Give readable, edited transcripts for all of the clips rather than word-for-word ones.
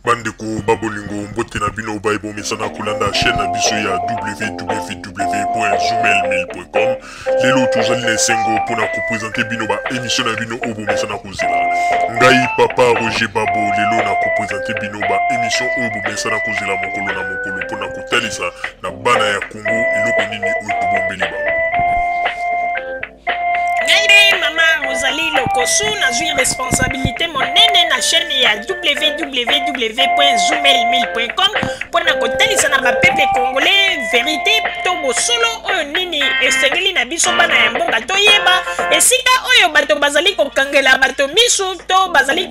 Bandeko ba bolingo, mbote na bino baye bomesana kolanda chaîne na biso ya www.zoomail1000.com. Lelo tozali na esengo mpona kopresente bino ba émission na bino oyo bomesana kozela. Ngai papa Roger Babo lelo na kopresente bino ba émission oyo bomesana kozela mokolo na mokolo mpona kotalisa na bana ya Congo eloko nini oyo tobombeli bango. Ngai nde mama Rosalie Lokosu, nazwi responsabilité monene na chaîne ya www.zoomail1000.com mpo na kotalisa na bapeuple congolais verité to bosolo oyo nini esengeli na biso bana ya mboka toyeba esika oyo bato bazali kokangela bato misu to bazali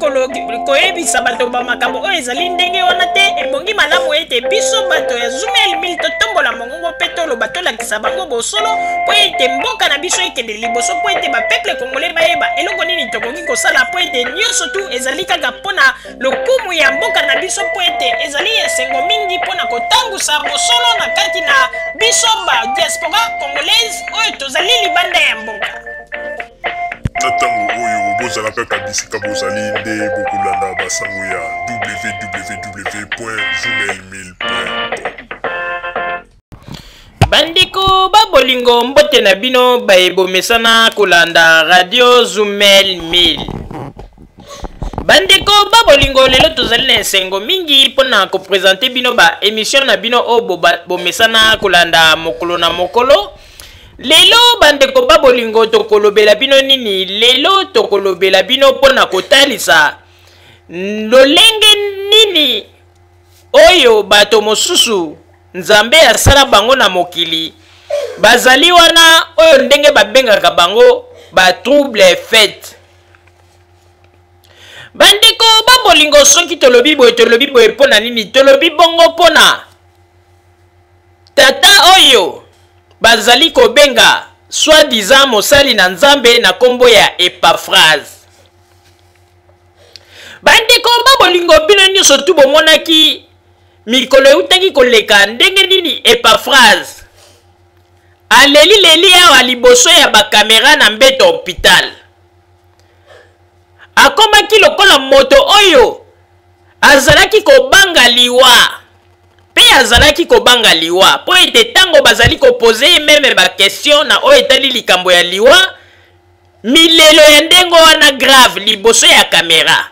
koyebisa bato bamakambo oyo ezali ndenge wana te. Ebongi malamu ete biso bato ya Zoomail 1000 totombola mongongo mpe toloba, tolakisa bango bosolo mpo ete mboka na biso ekende liboso, mpo ete bapeuple congolais bayeba eloko nini tokoki kosala, mpo ete nyonso tu ezali kaka mpo na lokumu ya mboka na biso, mpo ete ezali esengo mingi mpo na kotambusa bosolo na kati na biso ba diaspora congolaise oyo tozali libanda ya mboka. Na ntango oyo bozala kaka bisika bozali nde bokolanda basango ya www.zoomail1000.com. Bandeko ba bolingo, mbote na bino baye bomesana kolanda radio Zumel 1000. Bandeko ba bolingo, lelo tozali na esengo mingi mpona kopresente bino ba emission na bino oyo bomesana kolanda mokolo na mokolo. Lelo bandeko ba bolingo, tokolobela bino nini? Lelo tokolobela bino mpona kotalisa lolenge nini oyo bato mosusu Nzambe asala bango na mokili bazali wana, oyo ndenge babengaka bango ba trouble fete. Bandeko ba bolingo, soki tolobi boye, tolobi boye mpo na nini? Tolobi bongo mpo na tata oyo bazali kobenga soi-disant mosali na Nzambe na nkombo ya Epaphrase. Bandeko ba bolingo, bino nyonso tu bomonaki mikolo eutaki koleka ndenge nini Epaphrase aleli-leli awa liboso ya bakamera na mbeto hopital. Akomaki lokola moto oyo azalaki kobanga liwa, mpe azalaki kobanga liwa mpo ete ntango bazali kopoze ye meme bakestion na oyo etali likambo ya liwa, milelo ya ndenge wana grave liboso ya kamera,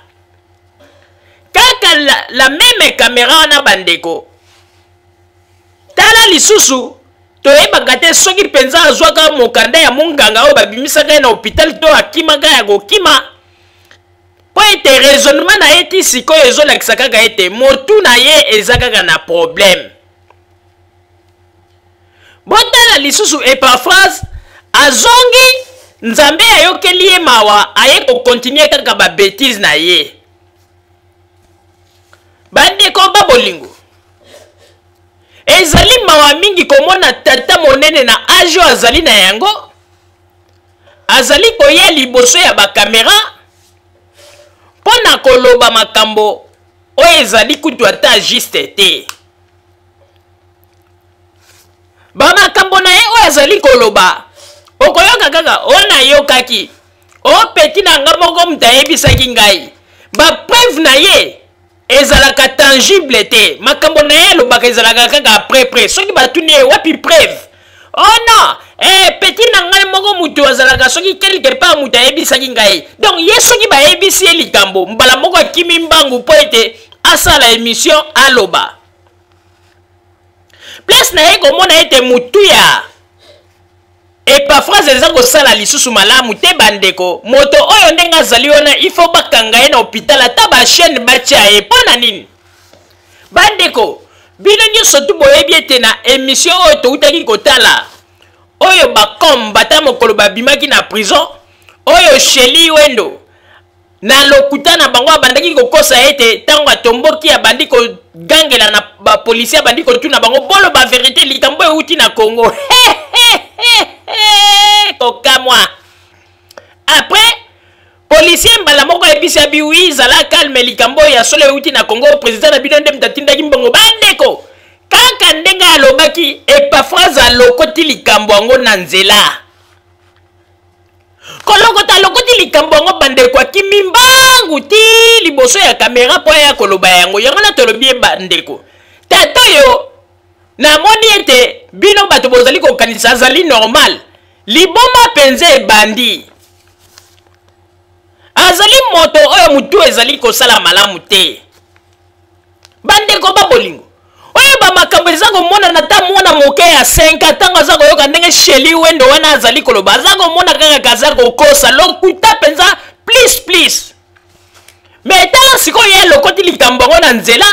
kaka la meme kamera wana. Bandeko, tala lisusu, toyebaka te soki mpenza azwaka mokanda ya monganga oyo babimisaka ye na hôpital to akimaka ya kokima, mpo ete raisonnement na ye ti sikoyo ezolakisa kaka ete motu na ye eza kaka na problème. Botala lisusu Epaphrase azongi, Nzambe ayokeli ye mawa, aye kokontinue kaka babetise na ye. Bandeko ba bolingo, ezali mawa mingi komona tata monene na age oyo azali na yango azali koya liboso ya bakamera mpo na koloba makambo oyo ezali kutu ata juste te. Bamakambo na ye oyo azali koloba, okoyoka kaka oyo nayokaki, o peti na nga moko moto ayebisaki ngai. Bapreuve na ye ezalaka tangible te. Makambo na ye alobaka ezalaka kaka après près. Soki batuni ye wapi preuve, oh non, peti na ngai moko moto azalaka soki quelque part moto ayebisaki ngai. Donc ye soki bayebisi ye likambo, mbala moko akimi mbangu mpo ete asala émission aloba. Place na ye komona ete motu ya Epaphrase eza kosala lisusu malamu te. Bandeko, moto oyo ndenge azali wana, il faut bakanga ye na hôpital, ata bachaîne batia ye. Mpo na nini? Bandeko, bino nyonso tu boyebi ete na émission oyo toutaki kotala, oyo bakom bata mokolo babimaki na prison, oyo Sheli Wendo na lokuta na bango abandaki kokosa ete ntango atomboki abandi kogangela na bapolisi, abandi kotuna bango boloba verite, likambo euti na Congo. Kokamwa, après policier mbala moko ayebisi abi wi, zala calme, likambo oyo ya solo euti na Congo, président na bino nde moto atindaki mbongo. Bandeko, kaka ndenge alobaki, Epaphrase alokoti likambo yango na nzela. Kolokota alokoti likambo yango, bandeko, akimi mbangu ti liboso ya kamera mpo aya koloba yango. Yango na tolobi ye, bandeko, tata oyo namoni ete bino bato bozali kokanisa azali normal, liboma mpenza ebandi. Azali moto oyo motu ezali kosala malamu te. Bandeko ba bolingo, oyo bamakambo eza komonana, ata mwana moke ya 5 ntango aza koyoka ndenge Sheli Wendo wana azali koloba, aza komona kaka aza kokosa, lokuta mpenza plus plus. Mais tala sikoyo, ye alokoti likambo yango na nzela,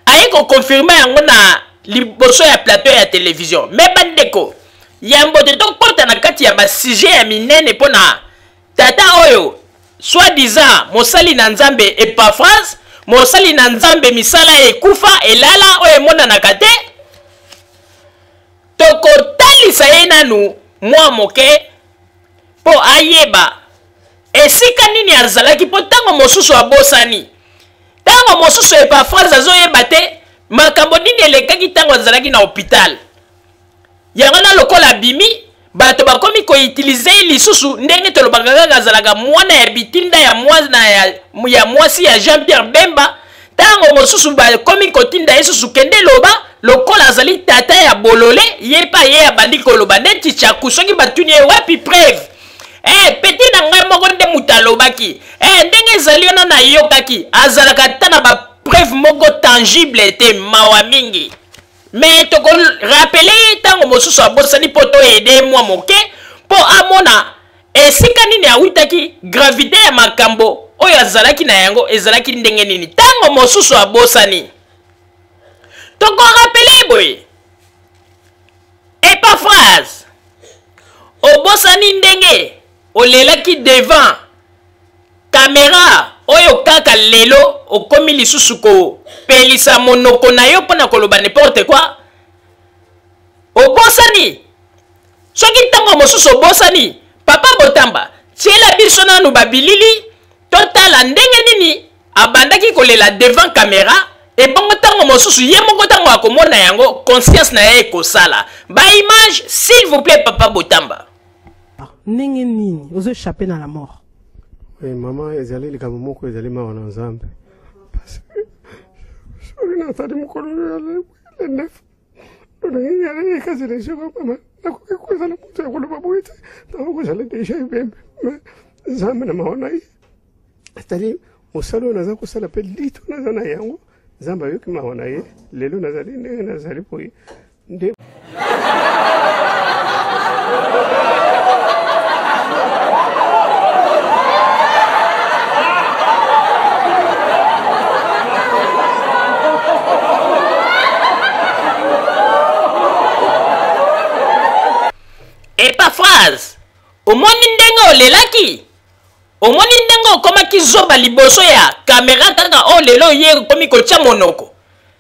aye koconfirmer yango na liboso ya plateau ya télévision. Mais bandeko, yambo te tokɔta na kati ya basujet ya minene mpo na tata oyo soi-disant mosali na Nzambe Epaphrase, mosali na Nzambe misala ekufa elala oyo emonanaka te, tokotalisa ye nanu mwa moke mpo ayeba esika nini azalaki, mpo ntango mosusu abosani, ntango mosusu Epaphrase azoyeba te makambo nini elekaki ntango azalaki na hôpital. Yango na lokola abimi, bato bakomi koutiliser ye lisusu ndenge tolobaka kaka azalaka mwana ya bitinda ya mwana ya mwasi ya Jean Pierre Bemba. Ntango mosusu bakomi kotinda ye susu, kende loba, lokola azali tata ya bolole, ye mpe ye abandi koloba neti tyaku. Soki batuni ye wapi preuve, petit na ngai moko nde moto alobaki, ndenge ezali wana nayokaki, azalaka ata na bapreuve moko tangible te. Mawa mingi. Mais tokorappeler ye ntango mosusu abosani, mpo toaider mwa moke mpo amona esika nini awutaki, gravité ya makambo oyo azalaki na yango ezalaki ndenge nini. Ntango mosusu abosani, tokorappeler boye: Epaphrase, obosani ndenge olelaki devant kamera oyo? Kaka lelo okomi lisusu kopelisa monoko na yo mpo na koloba n'importe quoi. Obosani? Soki ntango mosusu obosani, papa Botamba, tiela biso nanu babilili, totala ndenge nini abandaki kolela devant caméra. Ebongo ntango mosusu ye moko, ntango akomona yango, conscience na ye ekosala. Baimage, s'il vous plaît, papa Botamba. Ndenge nini ozo échappe na la mort? Oui, mama, ezali likambo moko ezali mawa na Nzambe, parce que soki nazali mokolo le 9 kasi lesoko, mama, nakoki kozala moto ya koloba boye te, nakoki kozala déjà ebembe. Mais Nzambe na mawa na ye, c'est-à-dire mosala oyo naza kosala mpe lito naza na yango, Nzambe ayoki mawa na ye, lelo nazali ndenge nazali boye nde. Epaphrase, omoni ndenge olelaki? Omoni ndenge okomaki zoba liboso ya kamera? Kaka oyo lelo ye okomi kotya monoko.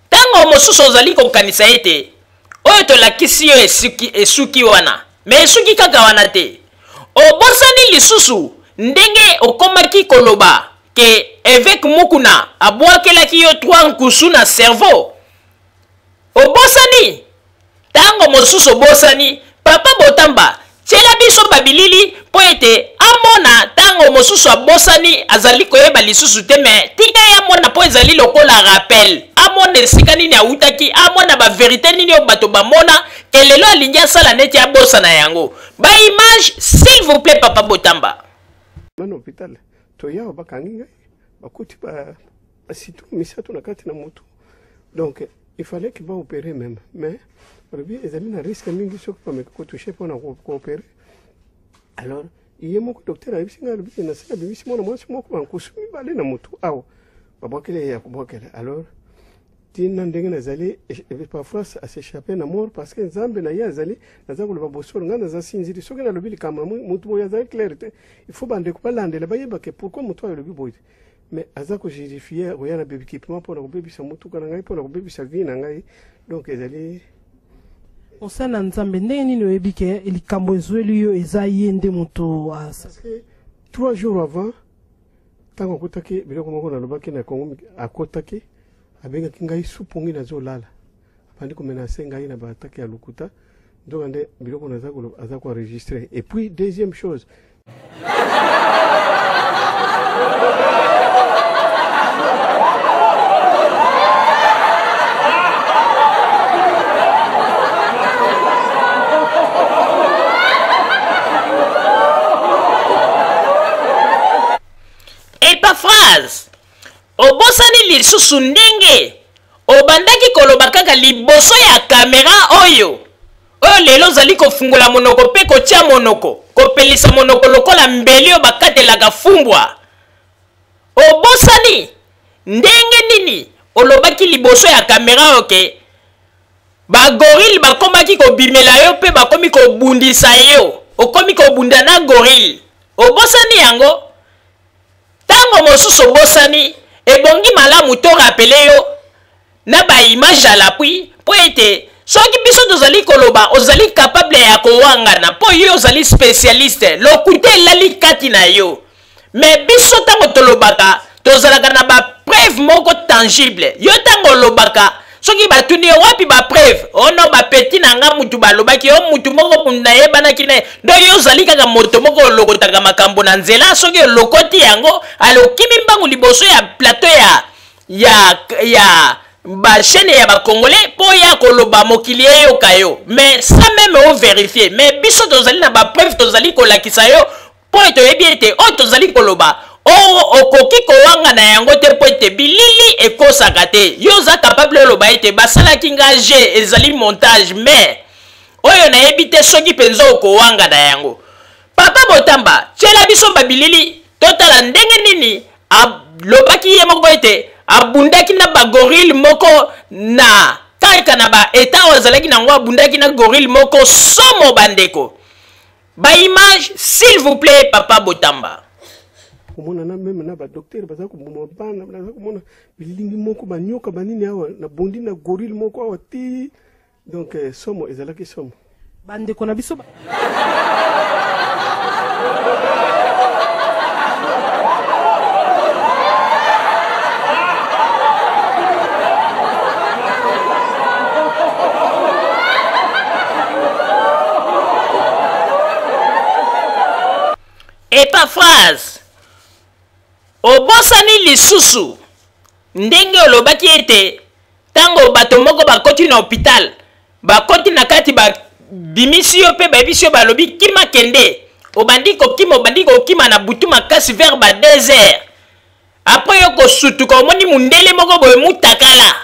Ntango mosusu ozali kokanisa ete oyo tolakisi yo esuki, esuki wana, mais esuki kaka wana te. Obosani lisusu ndenge okomaki koloba ke évêque Mukuna abwakelaki yo 3 nkusu na cerveau? Obosani? Ntango mosusu obosani. Papa Botamba, tiela biso babilili mpo ete amona. Ntango mosusu abosani, azali koyeba lisusu te, mais tika ye amona mpo ezali lokola rappel, amona esika nini awutaki, amona bavérité nini oyo bato bamona ke lelo alingi asala neti abosana yango. Baimage, s'il vous plaît, papa Botamba. Mana hôpital toyawa, bakangi ngai, bakuti basitu misato na kati na motu, donc il fallait que baopérer même, mais balobi ezali na risque mingi soki bameki kotoucher mpona koopérer. Alors ye moko docteur ayebisi ngai, alobi nasala abimisi mwana mwasi moko bankusu mibale na motu awa, babwakele ya kobwakela. Alors ntina ndenge nazali, parfois as'échappe na mort parce que Nzambe na ye azali. Naza koloba bosolo, ngai naza sinzili. Soki nalobi likambo na motu boye azali clair te, il faut bandeko balandela, bayeba ke pourquoi motu oyo alobi boye te. Mais aza kojustifie koya na baéquipement mpona kobebisa motuka na ngai, mpona kobebisa vie na ngai, donc ezali. Osala na Nzambe, ndenge nini oyebi ke likambo ezweli yo eza ye nde moto? Parce que 3 jours avant, ntango akutaki biloko moko nalobaki na Kongo, akotaki, abengaki ngai supongi, nazolala, abandi komenacer ngai na baattaques ya lokuta, nzoka nde biloko naza koloba aza koenregistrer. Et puis deuxième chose. Epaphrase, obosani lisusu ndenge obandaki koloba kaka liboso ya kamera oyo oyo lelo ozali kofungola monoko mpe kotia monoko, kopelisa monoko lokola mbeli oyo bakatelaka fumbwa. Obosani ndenge nini olobaki liboso ya kamera oyo ke bagorile bakomaki kobimela yo mpe bakomi kobundisa yo, okomi kobunda na gorile. Obosani yango? Ntango mosusu obosani, ebongi malamu to rappeler yo na ba images à l'appui mpo ete soki biso tozali koloba ozali capable ya kowangana mpo yo ozali specialiste, lokuta elali kati na yo. Mais biso ntango tolobaka tozalaka na ba preuve moko tangible. Yo ntango olobaka soki batuni yo wapi ba preuve, oh non, ba petit na nga mutu balobaki, oh mutu moko nayebanaki na ye. Donc yo ozali kaka moto moko olokotaka makambo na nzela, soki olokoti yango ale okimi mbangu liboso ya plateau ya ba chaîne ya ba congolais mpo ya koloba mokili eyoka yo, mais sans même o verifier. Mais biso tozali na ba preuve, tozali kolakisa yo mpo ete oyebi ete oyo tozali koloba okoki kowangana yango te mpo ete bilili ekosaka te. Yo oza capable oloba ete basalaki nga jeu, ezali montage, mais oyo nayebi te soki mpenza okowangana yango. Papa Botamba, tiela biso ba bilili totala ndenge nini alobaki ye moko ete abundaki na ba gorille moko na kaka na ba etat oyo azalaki nango, abundaki na gorille moko somo. Bandeko, ba image s'il vous plaît, Papa Botamba. Komona na meme na ba docteur baza koboma bana, baza komona bilingi moko banyoka banini awa, na bondi na gorille moko awa ti. Donc somo ezalaki somo. Bandeko na biso Epaphrase, obosani lisusu ndenge olobaki ete ntango bato moko bakoti na hopital, bakoti na kati, babimisi yo mpe bayebisi yo, balobi kima kende, obandi kokima, obandi kokima na butu makasi vers ba 2 heures. Après yo kosutuka, omoni mundele moko boye mutakala.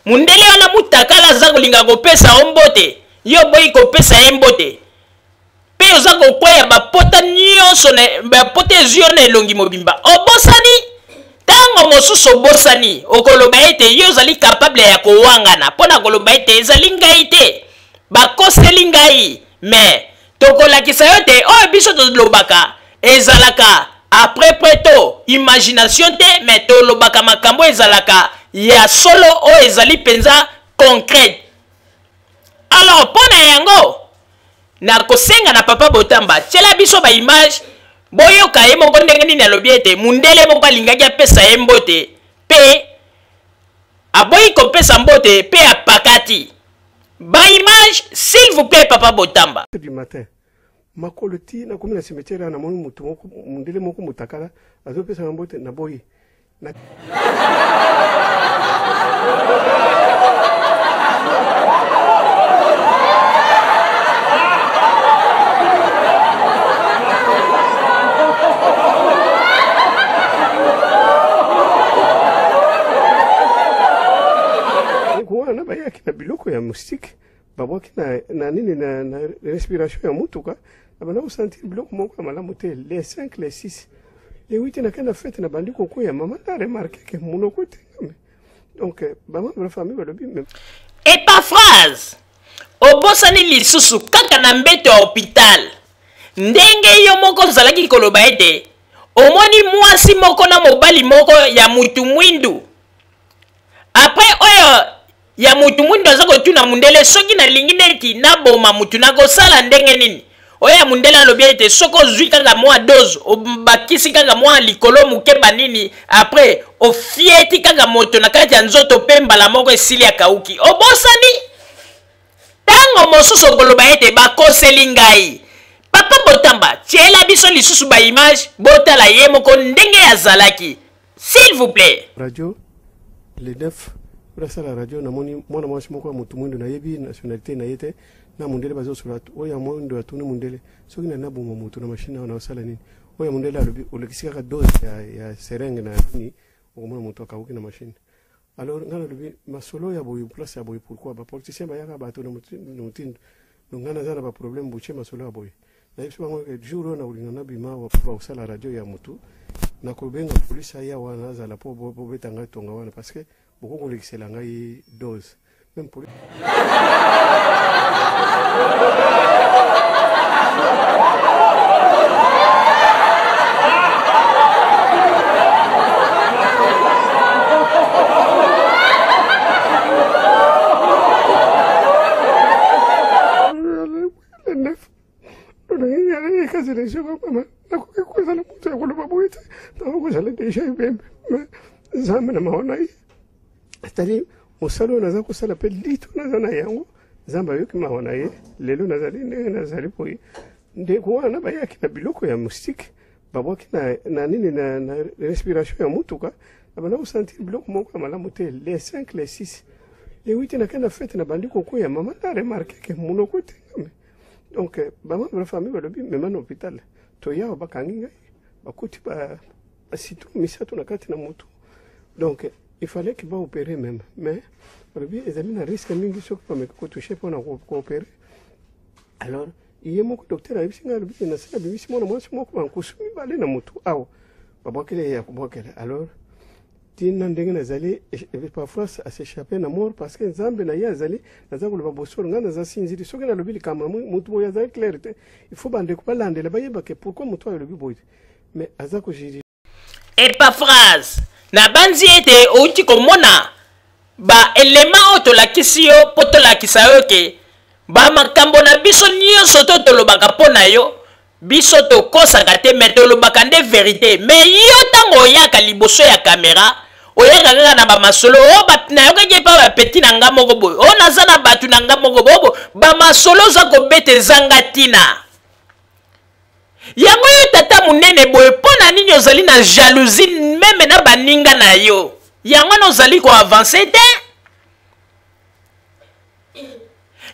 Mundele wana mutakala aza kolinga kopesa yo mbote, yo oboyi kopesa ye mbote mpe oza kokweya bapota nyonso, bapota ezwi yo na elongi mobimba. Obosani ntango mosusu, obosani okoloba ete yo ozali capable ya kowangana mpo na koloba ete ezali ngai te, bakoseli ngai. Mais tokolakisa yo te oyo biso tolobaka ezalaka après près to imagination te, mais tolobaka makambo ezalaka ya solo, oyo ezali mpenza concrète. Alors mpo na yango nakosenga na Papa Botamba tiela biso ba image, boyoka ye moko ndenge nini alobi ete mundele moko alingaki apesa ye mbote mpe aboyi kopesa mbote mpe apakati. Ba image s'il vous plaît, Papa Botamba. Du matin makolo ti nakomi na cimetière awa, namoni motu moko mundele moko motakala azopesa nga mbote, naboyi na... wana bayaki na biloko ya moustique, babwaki na nini na respiration ya motuka, na banda kosentir biloko moko ya malamu te. Les 5, les 6, les 8 nakei na fete, na bandi kokwea. Mama na remarke ke monoko etengami. Donc bamembre ya famille balobi Epaphrase, obosani lisusu kaka na mbeto ya hopital ndenge yo moko ozalaki koloba ete omoni mwasi moko na mobali moko ya mutu mwindu. Après oyo ya mutu mwindu aza kotuna mundele, soki nalingi neti naboma mutu nakosala ndenge nini? Oyo ya mundele alobi ete soki ozwi kaka mwa dose, obakisi kaka mwa likolo moke banini, après ofieti kaka moto na kati ya nzoto mpe mbala moko esili, akauki. Obosani ntango mosusu okoloba ete bakoseli ngai. Papa Papa Botamba, tiela biso lisusu ba image, botala ye moko ndenge azalaki. S'il vous plaît. Radio le 9 nasala radio, namoni mwana mwasi moko ya motu mwindo, nayebi nationalité na ye te, na mondele bazosola. Oyo ya mwindo atuni mondele: soki na naboma motu na machine awa, naosala nini? Oyo ya mondele alobi: olekisi kaka dose ya seringue na nini, okomona moto akauki na machine. Alors ngai nalobi: masolo ya boye, place ya boye, pourquoi bapoliticien bayaka bato na motindo? Donc ngai naza na baproblème, botie masolo ya boye. Nayebisi bango ke jour oyo nakolinga nabima bakosala radio ya motu, nakobenga polisi aya wana, azala mpo bobeta ngai tonga wana, parce que bokoki kolekisela ngai dose. Même police mama, nakoki kozala moto ya koloba boye te, nakoki kozala déjà ebembe, mais Nzambe na mawa na ye atali mosala oyo naza kosala mpe lito naza na yango. Nzambe ayoki mawa na ye, lelo nazali ndenge nazali boye. Ndeko wana bayaki na biloko ya moustique, babwaki na nini, na respiration ya motuka. Nabanda kosentir biloko moko ya malamu te. Les 5, les 6, les 8, nakei na fête, nabandi kokwea. Mama na remarquer ke monoko etengami. Donc bamembre ya famille balobi: mema na hôpital. Toyawa, bakangi ngai, bakuti bacitron misato na kati na motu. Donc il fallait que baopérer même, mais balobi ezali na risque mingi soki bameki kotoucher mpona koopérer. Alors ye moko docteur ayebisi ngai, alobi: nasala bimisi mwana mwasi moko bankusu mibale na motu awa, babwakele ya kobwakela. Alors ntina ndenge nazali, parfois as'échapper na mort, parce que Nzambe na ye azali. Naza koloba bosolo, ngai naza sinzili. Soki nalobi likambo, motu boye azali clair te, il faut bandeko balandela, bayeba ke pourquoi motu oyo alobi boye te, mais aza kogiri. Epaphrase, nabanzi ete outi komona baelema oyo tolakisi yo mpo tolakisa yo ke bamakambo na biso nyonso to tolobaka mpo na yo, biso tokosaka te, mais tolobaka nde vérité. Mais yo, ntango oyaka liboso ya kamera, oyaka kaka na bamasolo oyo nayokaki epa bapeti na nga moko boye, oyo naza na bato na nga moko boye. Obo bamasolo oza kobeta ezanga ntina. Yango yo tata monene boye, mpo na nini ozali na jalousie même na baninga na yo? Yango wana ozali koavancer te.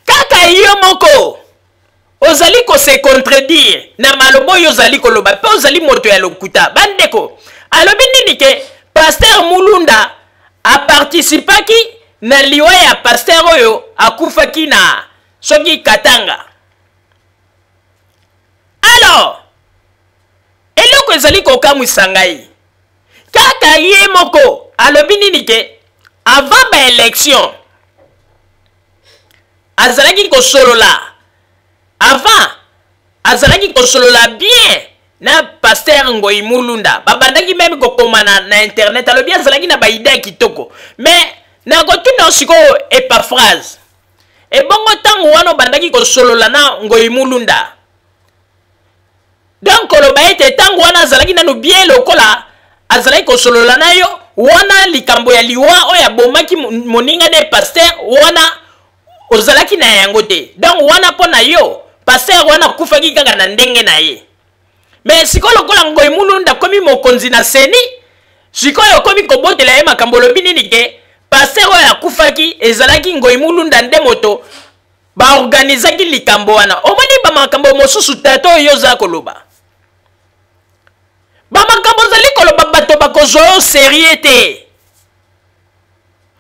Kaka yo moko ozali kose contredire na maloba oyo ozali koloba, mpe ozali moto ya lokuta. Bandeko, alobi nini? Ke pasteur Mulunda aparticipaki na liwa ya pasteur oyo akufaki na soki Katanga. Alors eloko ezali kokamwisa ngai, kaka ye moko alobi nini? Ke avant baélection azalaki kosolola, avant azalaki kosolola bien na pasteur Ngoi Mulunda, babandaki même kokoma na internet. Alobi azalaki na baidée ya kitoko. Mais nakotuna sikoyo, Epaphrase, ebongo ntango wana obandaki kosolola na Ngoi Mulunda, donc koloba ete ntango wana azalaki nanu bien lokola azalaki kosolola na yo wana, likambo ya liwa oyo abomaki moninga ne pasteur wana, ozalaki na yango te? Donc wana mpo na yo, pasteur wana akufaki kaka na ndenge na ye. Mais sikoyo lokola Ngoi Mulunda akomi mokonzi na CENI, sikoyo okomi kobotela ye makambo. Olobi nini? Ke pasteur oyo akufaki, ezalaki Ngoi Mulunda nde moto baorganizaki likambo wana. Omoni bamakambo mosusu, tata oyo oza koloba, bamakambo ozali koloba, bato bakozwa yo sérieux te.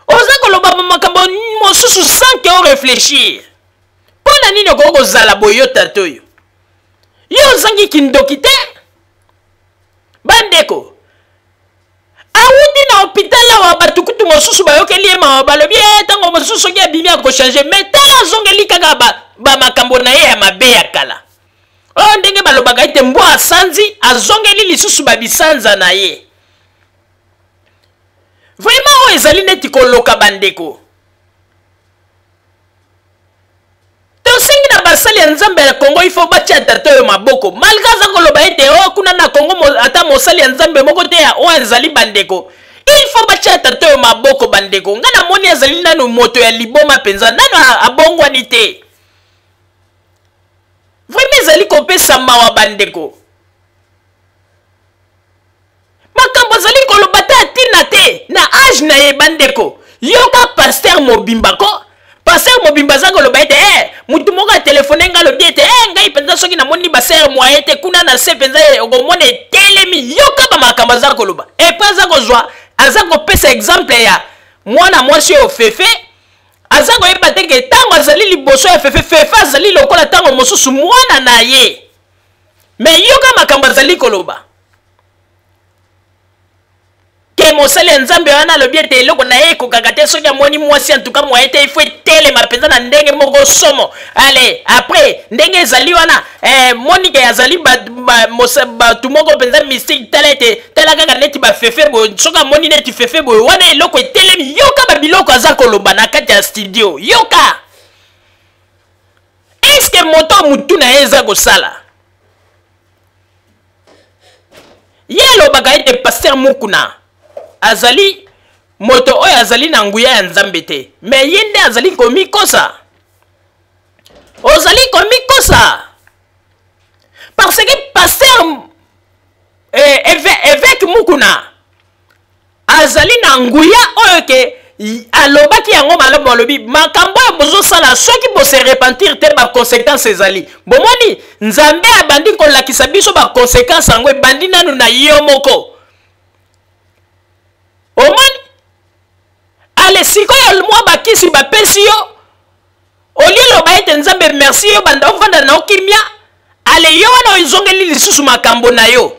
Oza koloba bamakambo mosusu sans ke oréfléchir. Mpo na nini okoki kozala boye, yo tata oyo? Yo ozangi kindoki te. Bandeko, awuti na hôpital awa, bato kutu mosusu bayokeli ye mawa, balobi e ntango mosusu soki abimi akochanger. Mais tala, azongeli kaka bamakambo ba na ye ya mabe ya kala. Oyo ndenge balobaka ete mbwa asanzi, azongeli lisusu babisanza na ye. Vraiment, oyo ezali neti koloka. Bandeko, tosengi na basali ya Nzambe ya Kongo, ifo batia tata oyo maboko, malgré aza koloba ete oyo kuna na Kongo ata mosali ya Nzambe moko te oyo azali. Bandeko, il faut batia tata oyo maboko. Bandeko, ngai namoni azali nanu moto ya liboma mpenza, nanu abongwani te. Vraiment. Ezali kopesa mawa bandeko. Makambo azali koloba te atina te na age na ye bandeko. Yoka pasteur mobimba ko. Pasteur mobimba aza koloba ete eh, mutu moko atelefone ngai alobi ete eh, ngai mpenza soki namoni basere mwaye te kuna na se mpenza eh, okomona etelemi. Yoka ba makambo aza koloba. Epuis aza kozwa, aza kopesa exemple ya mwana mwasi oyo Fefe. Aza koyeba te ke ntango azali liboso ya Fefe, Fefe azali lokola ntango mosusu mwana na ye. Me yoka makambo azali koloba. Ke mosali ya Nzambe wana alobi ete eloko na ye ekokaka te soki amoni mwasi, en tout cas moyen te, il faut etelema mpenza na ndenge moko somo. Allez, après ndenge ezali wana, Monique azali bato moko mpenza mystique, tala ete, tala kaka neti ba Fefe boye, soki amoni neti Fefe boye wana eloko etelemi. Yoka ba biloko aza koloba na kati ya studio, yoka. Est-ce que moto mutu na ye eza kosala? Ye alobaka ete Pasteur Mukuna azali moto oyo azali na nguya ya Nzambe te, mais ye nde azali komikosa. Ozali komikosa parce que Pasteur évêque Mukuna azali na nguya oyo ke alobaki yango malamu, alobi makambo oyo bozosala soki bose repentir te ba conséquences ezali. Bomoni Nzambe abandi kolakisa biso ba conséquences yango ebandi nanu na yo moko. Omoni ale sikoyo mwa bakisi bapesi yo, olie loba ete Nzambe merci yo banda ovanda na okimia, ale yo wana ozongeli lisusu makambo na yo.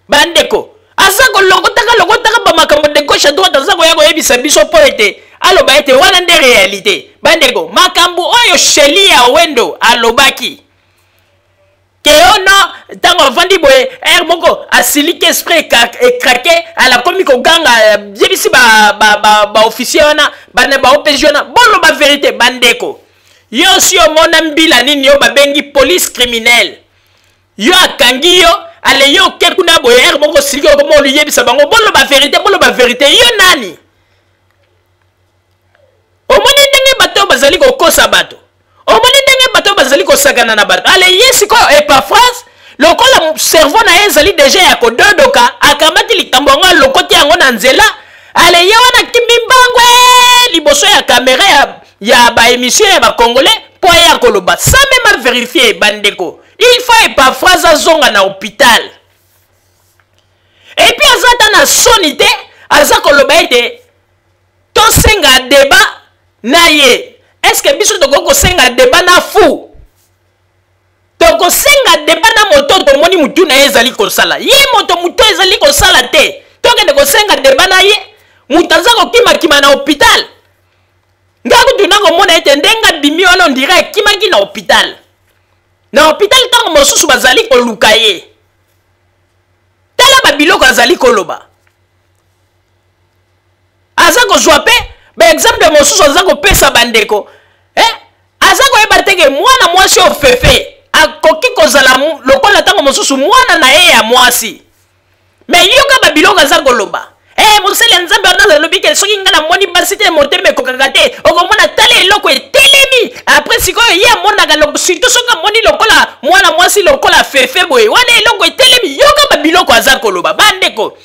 Bandeko, aza kolokotaka lokotaka ba makambo de gauche à droite, aza koya koyebisa biso mpo ete aloba ete wana nde réalité. Bandeko, makambo oyo Shelly ya Wendo alobaki ke ono ntango avandi boye heure moko asiliki esprit ekrake, alakomi koganga, yebisi ba officier wana, bana ba OPJ wana, boloba vérité. Bandeko, yo si omona mbila nini oyo babengi police criminelle, yo akangi yo, ale yo oke kuna boye heure moko osiliki okoma oliyebisa bango boloba vérité, boloba vérité. Yo nani? Omoni ndenge bato bazali kokosa bato, omoni ndenge bato bazali kosakana na bato. Ale ye sikoyo Epaphrase lokola cerveau na ye ezali deja ya kododoka, akamati likambo yango alokoti yango na nzela. Ale ye wana kimi mbangwe liboso ya kamera ya ba émission ya ba Congolais po aya koloba sans même vérifier. Bandeko, il faut Epaphrase azonga na hôpital. Et puis aza ata na soni te, aza koloba ete tosenga débat na ye. Est-ce que biso tokoki kosenga débat na fou? Tokosenga débat na moto tomoni mutu na ye ezali kosala. Ye moto mutu ezali kosala te. Tokende kosenga débat na ye. Mutu aza kokimakima na hôpital. Nga kutu nakomona ete ndenge abimi wana on dirait akimaki na hôpital. Na hôpital ntango mosusu bazali koluka ye. Tala ba biloko azali koloba. Aza kozwa pe ba exemple mosusu aza kopesa bandeko. Aza koyeba te ke mwana mwasi oyo Fefe akoki kozala lokola ntango mosusu mwana na ye ya mwasi. Mais yoka ba biloko aza koloba. Mosali ya Nzambe wana alobi ke soki nga namoni basi te motema ekokaka te, okomona tala eloko etelemi. Après sikoyo ye amonaka surtout soki amoni lokola mwana mwasi lokola Fefe boye, wana eloko etelemi. Yoka ba biloko aza koloba. Bandeko,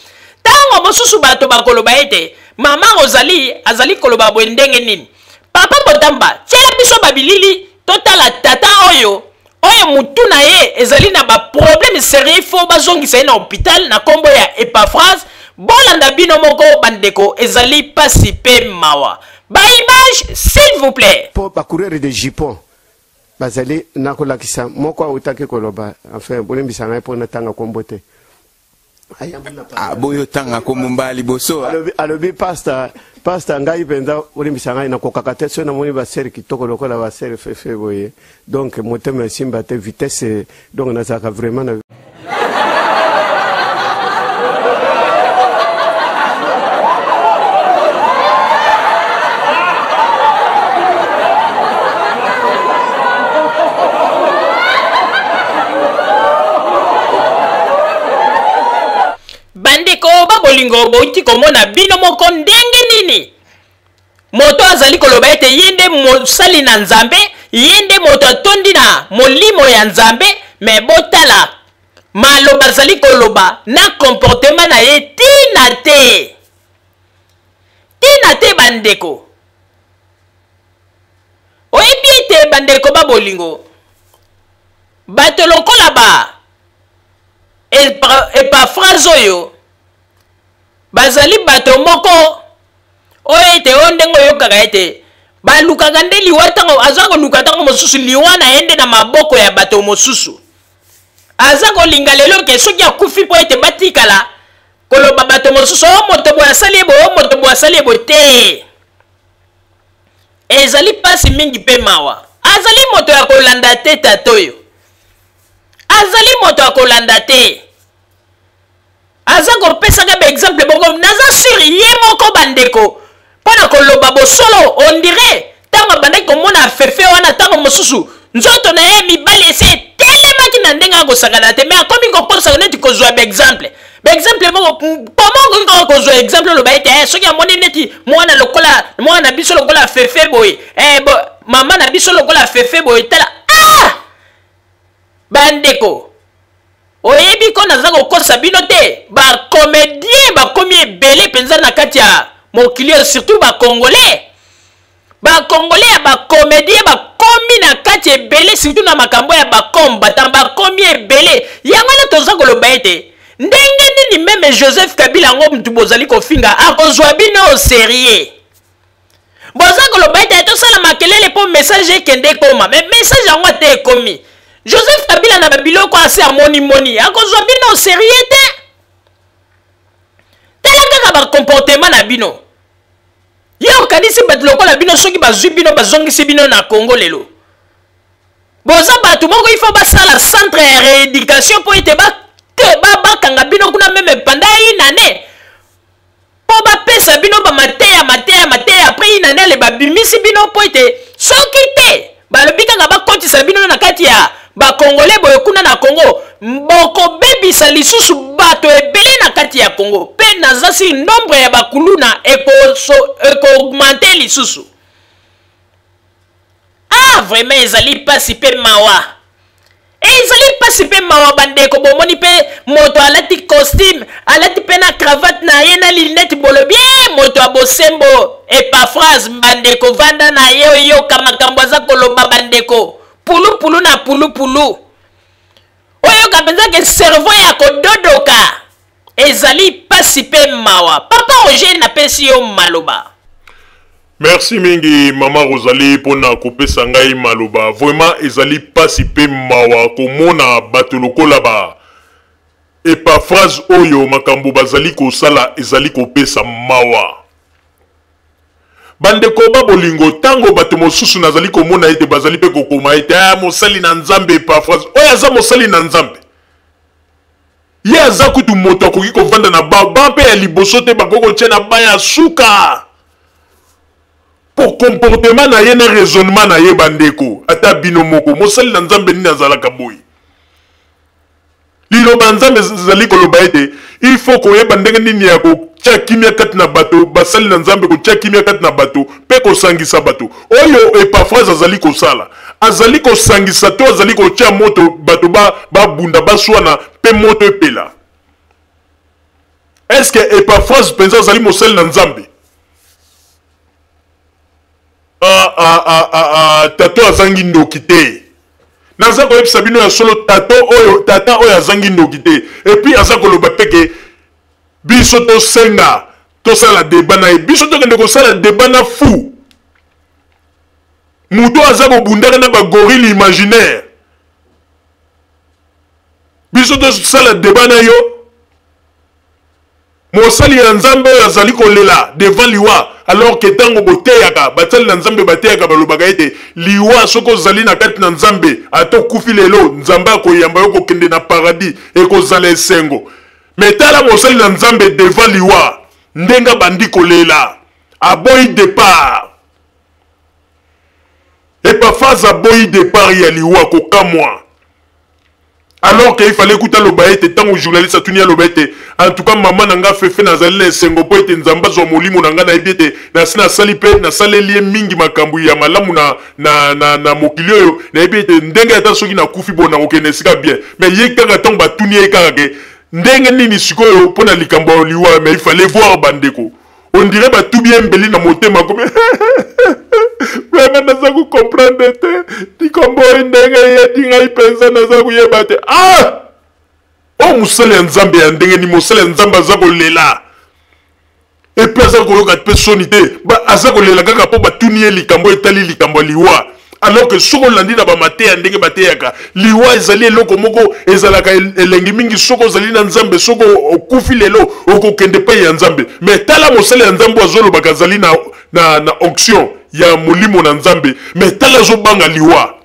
tango mosusu bato bakoloba ete mama Rosalie azali koloba boye ndenge nini? Papa Botamba, tiela biso ba bilili totala tata oyo oyo mutu na ye ezali na ba problème sérieux, faut bazongisa ye na hôpital na kombo ya Epaphrase. Bolanda bino moko bandeko, ezali pasi pe mawa. Ba image s'il vous plaît. Po ba coureur de jupon bazali na kolakisa moko autaki koloba, enfin bolimbisa ngai po natanga kombo te. Ah, boyo tanga kombo mbala liboso, ah. Alobi, alobi pasta, pasta ngai mpenza olimbisa ngai nakokaka te soki namoni ba sœur kitoko lokola ba sœur Fefe boye, donc motema esimba te vitesse, donc nazalaka vraiment na Bandeko ba bolingo, bouti komona bino moko ndenge nini moto azali koloba ete ye nde mosali na Nzambe, Ye nde moto atondi na molimo ya Nzambe, me botala maloba azali koloba na comportement na ye, tina te, tina te. Bandeko, oyebi ete bandeko ba bolingo, bato lokola ba Epafrase oyo bazali bato moko oyo ete oyo ndenge oyokaka ete balukaka nde liwa, ntango aza koluka ntango mosusu liwa na ye nde na maboko ya bato mosusu. Aza kolinga lelo ke soki akufi mpo ete batikala koloba bato mosusu, o moto boye asali ye boye, o moto boye asali ye boye te. Ezali mpasi mingi mpe mawa. Azali moto ya kolanda te, tata oyo azali moto ya kolanda te. Aza kopesaka baexemple boko, naza sur ye moko bandeko, mpo na koloba bosolo, on dirait ntango abandaki komona Fefe wana, ntango mosusu nzoto na ye mibali esi etelemaki na ndenge akosakana te, me akomi kokosa neti kozwa baexemple, baexemple moko. Koma okoki kaka kozwa exemple, oloba ete soki amoni neti mwana lokola mwana na biso lokola Fefe boye, mama na biso lokola Fefe boye, tala, ah! Bandeko, oyebi ko naza kokosa bino te, bacomédien bakomi ebele mpenza na kati ya mokili oyo, surtout bacongolais. Bacongolais ya bacomédien bakomi na kati ebele, surtout na makambo ya bacombattant bakomi ebele. Yango wana toza koloba ete ndenge nini meme Joseph Kabila yango mutu bozali kofinga akozwa bino au sérieux? Boza koloba ete tosala makelele mpo message ekende ekoma, me message yango ate ekomi, Joseph Kabila na babiloko ase amonimoni akozwa bino au sérieux te. Tala kaka bacomportement na bino. Ye okanisi bato lokola bino soki bazwi bino bazongisi bino na Congo lelo, boza bato moko il faut basala centre ya rééducation mpo ete bakanga bino kuna meme pendant une année, mpo bapesa bino bamateya mateya mateya. Après une année ale babimisi bino, mpo ete soki te balobi kaka bakotisa bino na kati ya bakongole boye kuna na Congo, bokobebisa lisusu bato ebele na kati ya Congo, mpe naza si nombre ya bakuluna ekoaugmente lisusu. Ah, vraiment ezali mpasi mpe mawa, ezali mpasi mpe mawa bandeko. Bomoni mpe moto alati costume, alati mpe na cravate na ye na linete, bolobi e moto ya bosembo Epafrase. Bandeko, vanda na ye oyoka makambo aza koloba. Bandeko, pulupulu na pulupulu, oyoka mpenza ke cerveau ya kododoka. Ezali mpasi mpe mawa. Papa Roger, napesi yo maloba. Merci mingi mama Rosalie mpona kopesa ngai maloba. Vraiment ezali mpasi mpe mawa komona bato lokola ba Epafrase oyo, makambo bazali kosala ezali kopesa mawa. Bandeko ba bolingo, ntango bato mosusu nazali komona ete bazali mpe kokoma ete ah, mosali na Nzambe Epafrase oyo aza mosali na Nzambe, ye aza kutu moto akoki kovanda na ba ba mpe ya liboso te, bakoki kotia na ba ya suka po comportement na ye na raisonnement na ye. Bandeko, ata bino moko, mosali na Nzambe nini azalaka boye? Liloba ya Nzambe ezali koloba ete il faut koyeba ndenge nini ya kotia kimia kati na bato, basali na Nzambe kotia kimia kati na bato mpe kosangisa bato. Oyo Epafrase azali kosala, azali kosangisa to azali kotia moto bato babunda, baswana mpe moto epela. Est-ce que Epafrase mpenza azali mosali na Nzambe? Ah, ah, ah, ah, ah, tato azangi ndoki te. Naza koyebisa bino ya solo, tato oyo, tata oyo azangi ndoki te. Et puis aza koloba pe ke biso tosenga tosala débat na ye, biso tokende kosala débat na fou moto aza kobundaka na bagorille imaginaire. Biso tosala débat na yo, mosali ya Nzambe oyo azali kolela devant liwa, alors ke ntango boteyaka, basali na Nzambe bateyaka, balobaka ete liwa, soki ozali na kati na Nzambe, ata okufi lelo, Nzambe akoyamba yo kokende na paradis, ekozala esengo. Me tala mosali na Nzambe devant liwa, ndenge abandi kolela, aboyi départ. Epafaz aboyi départ ya liwa, kokamwa. Alors que il fallait kuta aloba ete ntango journaliste atuni, aloba ete en tout cas mama na nga Fefe, nazali na esengo mpo ete Nzambe azwa molimo na nga. Nayebi ete nasi nasali mpe nasaleli ye mingi makambo ya malamu na mokili oyo. Nayebi ete ndenge ata soki nakufi bo, nakokende esika bien. Mais ye kaka ntango batuni ye kaka ke ndenge nini sikoyo mpo na likambo ya liwa, mais il fallait voir, bandeko, on dirait batubi ye mbeli na motema. Komi vraiment naza kocomprendre te likambo oyo ndenge eyedi ngai mpenza, naza koyeba te. Ah, oyo mosali ya Nzambe ya ndenge ni? Mosali ya Nzambe aza kolela et puis aza koyoka mpe soni te. Aza kolela kaka mpo batuni ye likambo etali likambo ya liwa, alors que soki olandi na bamateya ndenge bateyaka, liwa ezali eloko moko ezalaka elengi mingi soki ozali na Nzambe. Soki okufi lelo, okokende epai ya Nzambe. Mais tala mosali ya Nzambe azolobaka azali na onction ya molimo na Nzambe, mais tala azobanga liwa,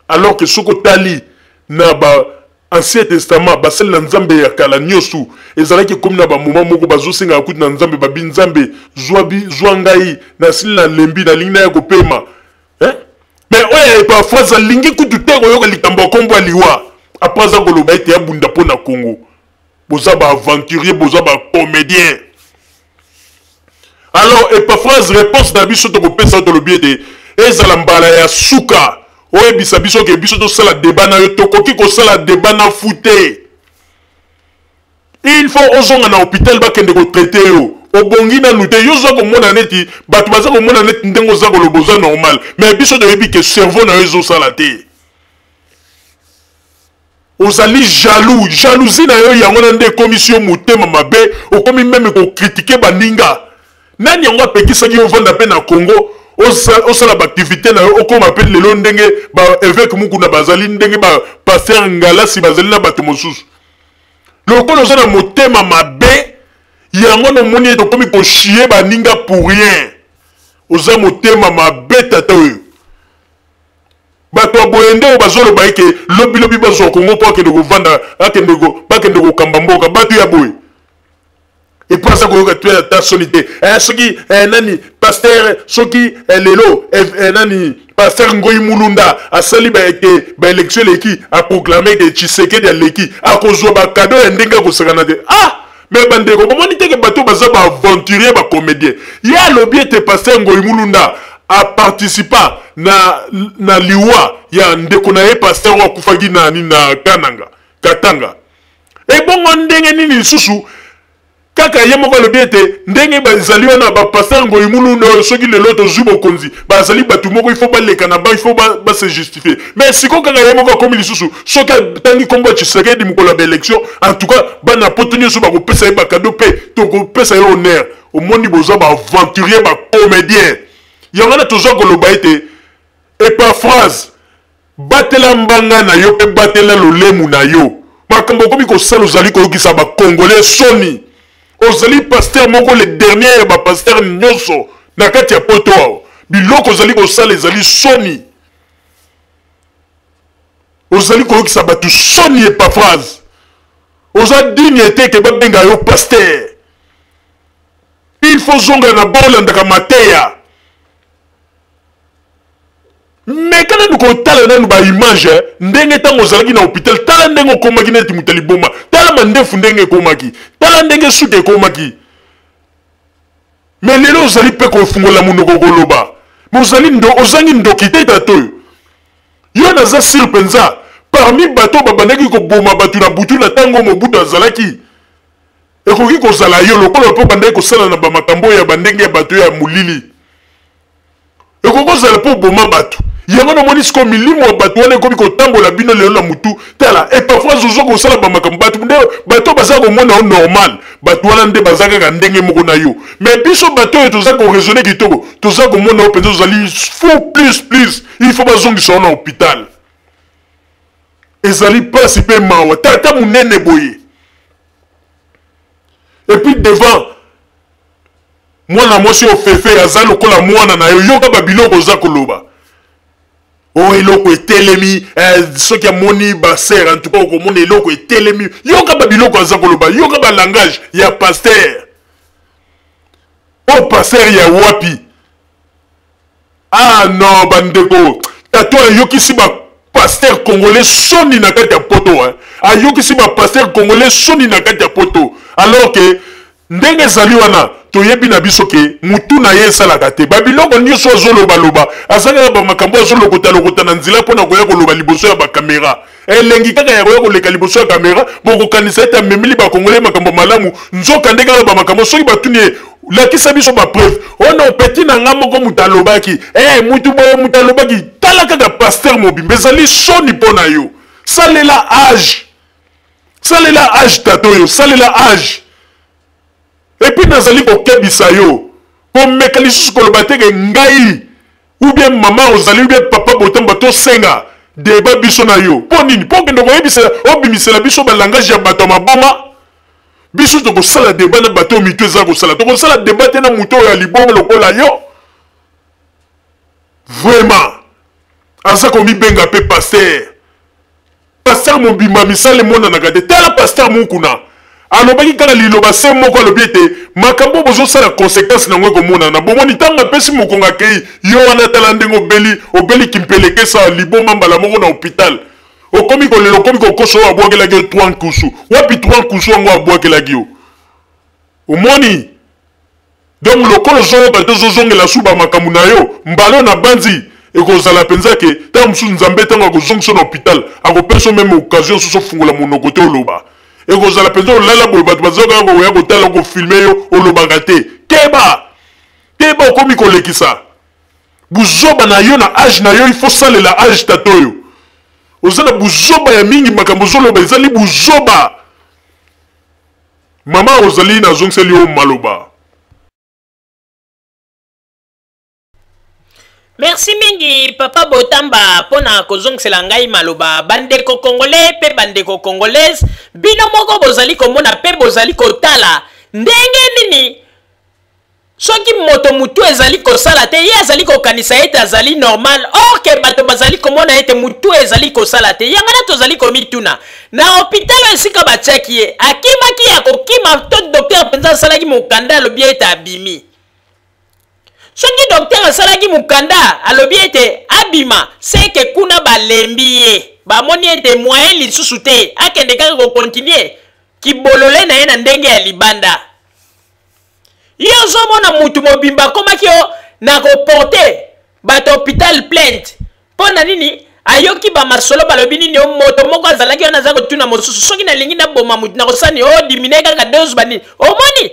alors que soki otali na ba Ancien Testament, basali na Nzambe ya kala nyonso ezalaki ekomi na bamoma moko bazosengaka kutu na Nzambe, babi: "Nzambe, zwa ngai, nasili, nalembi, nalingi naya kopema, eh? Mais oyo Epafras alingi kutu te koyoka likambo ya nkombo ya liwa. Après aza koloba ete abunda mpo na Congo. Boza baaventurier, boza bacomédien. Alors Epafras, réponse na biso tokopesa, tolobi ete ezala mbala ya suka oyebisa biso ke biso tosala débat na yo. Tokoki kosala débat na fou te. Il faut ozonga na hôpital, bakende kotraiter yo. Obongi nanu te. Yo oza komona neti bato baza komona neti ndenge oza koloba oza normal, mais biso toyebi ke cerveau na yo ezosala te. Ozali jaloux. Jalousie na yo yango na nde ekomisi yo motema mabe, okomi même kocritiquer baninga. Nani yango apekisaki yo ovanda mpe na Congo, osala baactivité na yo, okóma mpe lelo ndenge baévêque Mukuna bazali, ndenge bapasteur Ngalasi bazali na bato mosusu? Lokola oza na motema mabe, yango nomoni ete okomi kochier baninga pour rien. Oza motema mabe, tata oyo. Bato ya boye nde oyo bazoloba eke lobilobi bazwa Kongo mpo akende kovanda, bakende kokamba mboka. Bato ya boye, et puis aza koyoka te ata soni te. Soki nani pasteur, soki lelo nani pasteur Ngoi Mulunda asali eke baélection eleki, aproclamer ke Tshisekedi aleki, akozwa bacadeau ya ndenge akosakana te. Ah, mais bandeko, bomoni teke bato baza baaventurier, bacomédien. Ye alobi ete pasteur Ngoi Mulunda aparticipa na liwa ya ndeko na ye pasteur oyo akufaki na nini, na Kananga, Katanga. Ebongo ndenge nini lisusu kaka ye moko alobi ete ndenge bazali wana bapasteur Ngoi Mulunda oyo, soki lelo tozwi bokonzi, bazali bato moko il faut baleka na ba, il faut base justifier. Mais sikoyo kaka ye moko akomi lisusu, soki atangi nkombo ya Tshisekedi mokolo ya baélection, en tout cas bana Poto nyonso bakopesa ye bacadeau mpe tokopesa ye honneur. Omoni, boza baaventurier, bacomédien. Yango wana tozwa koloba ete Epafras, batela mbanga na yo mpe batela lolemu na yo. Makambo okomi kosala, ozali koyokisa bacongolais soni. Ozali pasteur moko le dernier ya bapasteur nyonso na kati ya Poto awa. Biloko ozali kosala ezali soni, ozali koyokisa bato soni. Epafras, oza digne te ke babenga yo pasteur. Il faut zonga na bolandaka mateya. Meka nanu kotala nanu baimage ndenge ntango ozalaki na hôpital. Tala ndenge okomaki neti moto ya liboma. Tala mandefu ndenge ekomaki, tala ndenge suki ekomaki. Mais lelo ozali mpe kofungola monoko koloba, mais ozali ndo, ozangi ndoki te, tata oyo. Yo naza sûr mpenza, parmi bato babandaki koboma bato na butu na ntango Mobutu azalaki, ekoki kozala yo. Lokola mpo bandaki kosala na bamakambo oyo ya bandenge ya bato ya molili, ekoki kozala mpo oboma bato. Yango namoni sikoyo milimo ya bato wana ekomi kotambola bino lelo na mutu. Tala, et parfois ozwa kosala bamakambo, bato nde bato baza komona yo normal, bato wana nde baza kaka ndenge moko na yo. Mais biso bato oyo toza koraisonner kitoko, toza komona yo mpenza ozali fou plus plus. Il faut bazongisa yo na hôpital. Ezali mpasi mpe mawa, tata monene boye, et puis devant mwana mwasi oyo Fefe aza lokola mwana na yo, yoka babiloko oza koloba. O eloko etelemi, soki amoni baser, en tout cas okomona eloko etelemi. Yoka babiloko aza koloba, yoka balangage ya pasteur oyo. Pasteur ya wapi? Ah non, bandeko, tata ayokisi ba. pasteur congolais soni na kati ya poto hein. Ayokisi ba pasteur congolais soni na kati ya poto alors que ndenge ezali wana toyebi na biso ke mutu na ye esalaka te. Ba biloko nyonso azolobaloba aza kaka ba makambo azolokotalokota na nzela mpo na koya koloba liboso ya ba kamera. Elengi kaka ya koya koleka liboso ya kamera, bokokanisa ete amemeli ba congolais makambo malamu, nzoka nde kaka ba makambo soki batuni ye lakisa biso ba preuve. Oh non, petit na nga moko moto alobaki, eh mutu boye moto alobaki. Tala kaka pasteur mobimba, ezali soni mpo na yo. Salela age, salela age tata oyo, salela age. Et puis nazali kokebisa yo, komeka lisusu koloba te ke ngai ou bien mama ozali ou bien papa Botamba tosenga débat biso na yo. Mpo nini? Mpo okende koyebisa, obimisela biso ba langage ya bato ya maboma. Biso tokosala débat na bato oyo mitu eza kosala. Tokosala débat te na moto oyo ya liboma lokola yo. Vraiment, aza komibenga pe pasteur. Pasteur mobimba misala emonanaka te. Tala pasteur Mukuna alobaki kaka liloba se moko, alobi ete makambo oyo bozosala conséquence na yango ekomonana. Bomoni ntango apesi mokongo akei, yo wana tala ndenge obeli, obeli kimpelekesa liboma mbala moko na hôpital. Okomi kolela, okomi kokosa oyo abwakelaki yo 3 nkusu. Wapi 3 nkusu yango abwakelaki yo? Omoni? Donc lokola ozoyoka te, ozozongela su ba makambo na yo, mbala oyo nabanzi ekozala mpenza ke ntango mosusu Nzambe ntango akozongisa na hôpital akopesa yo meme occasion mosusu ofungola monoko te oloba. Ekozala mpenza olala boye, bato baza kaka koya kotala kofilme yo, olobaka te. Keba, keba, okomi kolekisa buzoba na yo na age na yo. Il faut salela age tata oyo. Oza na buzoba ya mingi, makambo ozoloba ezali buzoba. Mama Rosalie, nazongiseli yo maloba. Merci mingi papa Botamba pona kozongisela ngai maloba. Bandeko congolais pe bandeko congolaise, bino moko bozali komona pe bozali kotala ndenge nini Soki moto mutu ezali kosala te, ye azali kokanisa ete azali normal, or ke bato bazali komona ete mutu ezali kosala te. Yango wana tozali komituna, na hopital oyo esika batiaki ye, akimaki ya kokima to docteur mpenza asalaki mokanda alobi ete abimi? Soki docteur asalaki mokanda alobi ete abima, seke kuna balembi ye, bamoni ete moyen lisusu te, akende kaka kokontinue kibolole na ye na ndenge ya libanda. Yo ozomona mutu mobimba akomaki yo na koporte bato hopital plainte mpo na nini? Ayoki ba masolo balobi nini? O moto moko azalaki wana aza kotuna mosusu, soki nalingi naboma motu nakosala nini? O dimine kaka dose banini. Omoni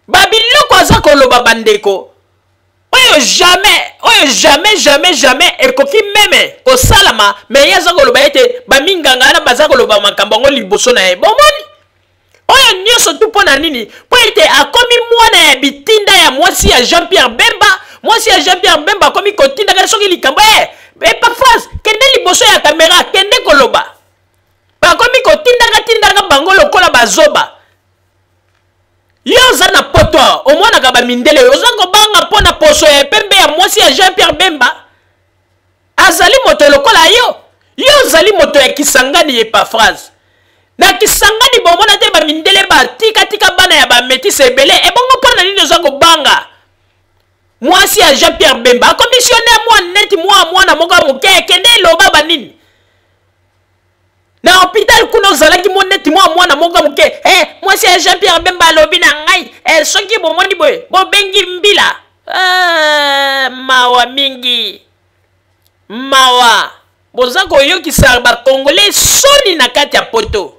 ba biloko aza koloba bandeko, oyo jamais, oyo jamais, jamais, jamais ekoki meme kosalama. Me ye aza koloba ete baminganga wana baza koloba makambo yango liboso na ye. Bomoni oyo nyonso tu mpo na nini? Mpo ete akomi mwana ya bitinda ya mwasi ya Jean-Pierre Bemba. Mwasi ya Jean-Pierre Bemba akomi kotindaka soki likambo, Epafras, kende liboso ya kamera, kende koloba. Bakomi kotindaka tindaka bango lokola bazoba. Yo oza na poto awa, omonaka ba mindele, oza kobanga mpo na poso ya pembe ya mwasi ya Jean-Pierre Bemba. Azali moto lokola yo. Yo ozali moto ya Kisangani, Epafras. Na Kisangani bomona te ba mindele ba tika tika bana ya ba metisse ebele. Ebongo mpo na nini oza kobanga mwasi ya Jean-Pierre Bemba? Akomissione mwa neti mwa mwana moko ya moke, kende eloba ba nini na hôpital kuna ozalaki mo neti mwa mwana moko ya moke. Mwasi ya Jean-Pierre Bemba alobi na ngai, soki bomoni boye bobengi mbila. Mawa mingi, mawa. Boza koyokisa ba Congolais soni na kati ya poto.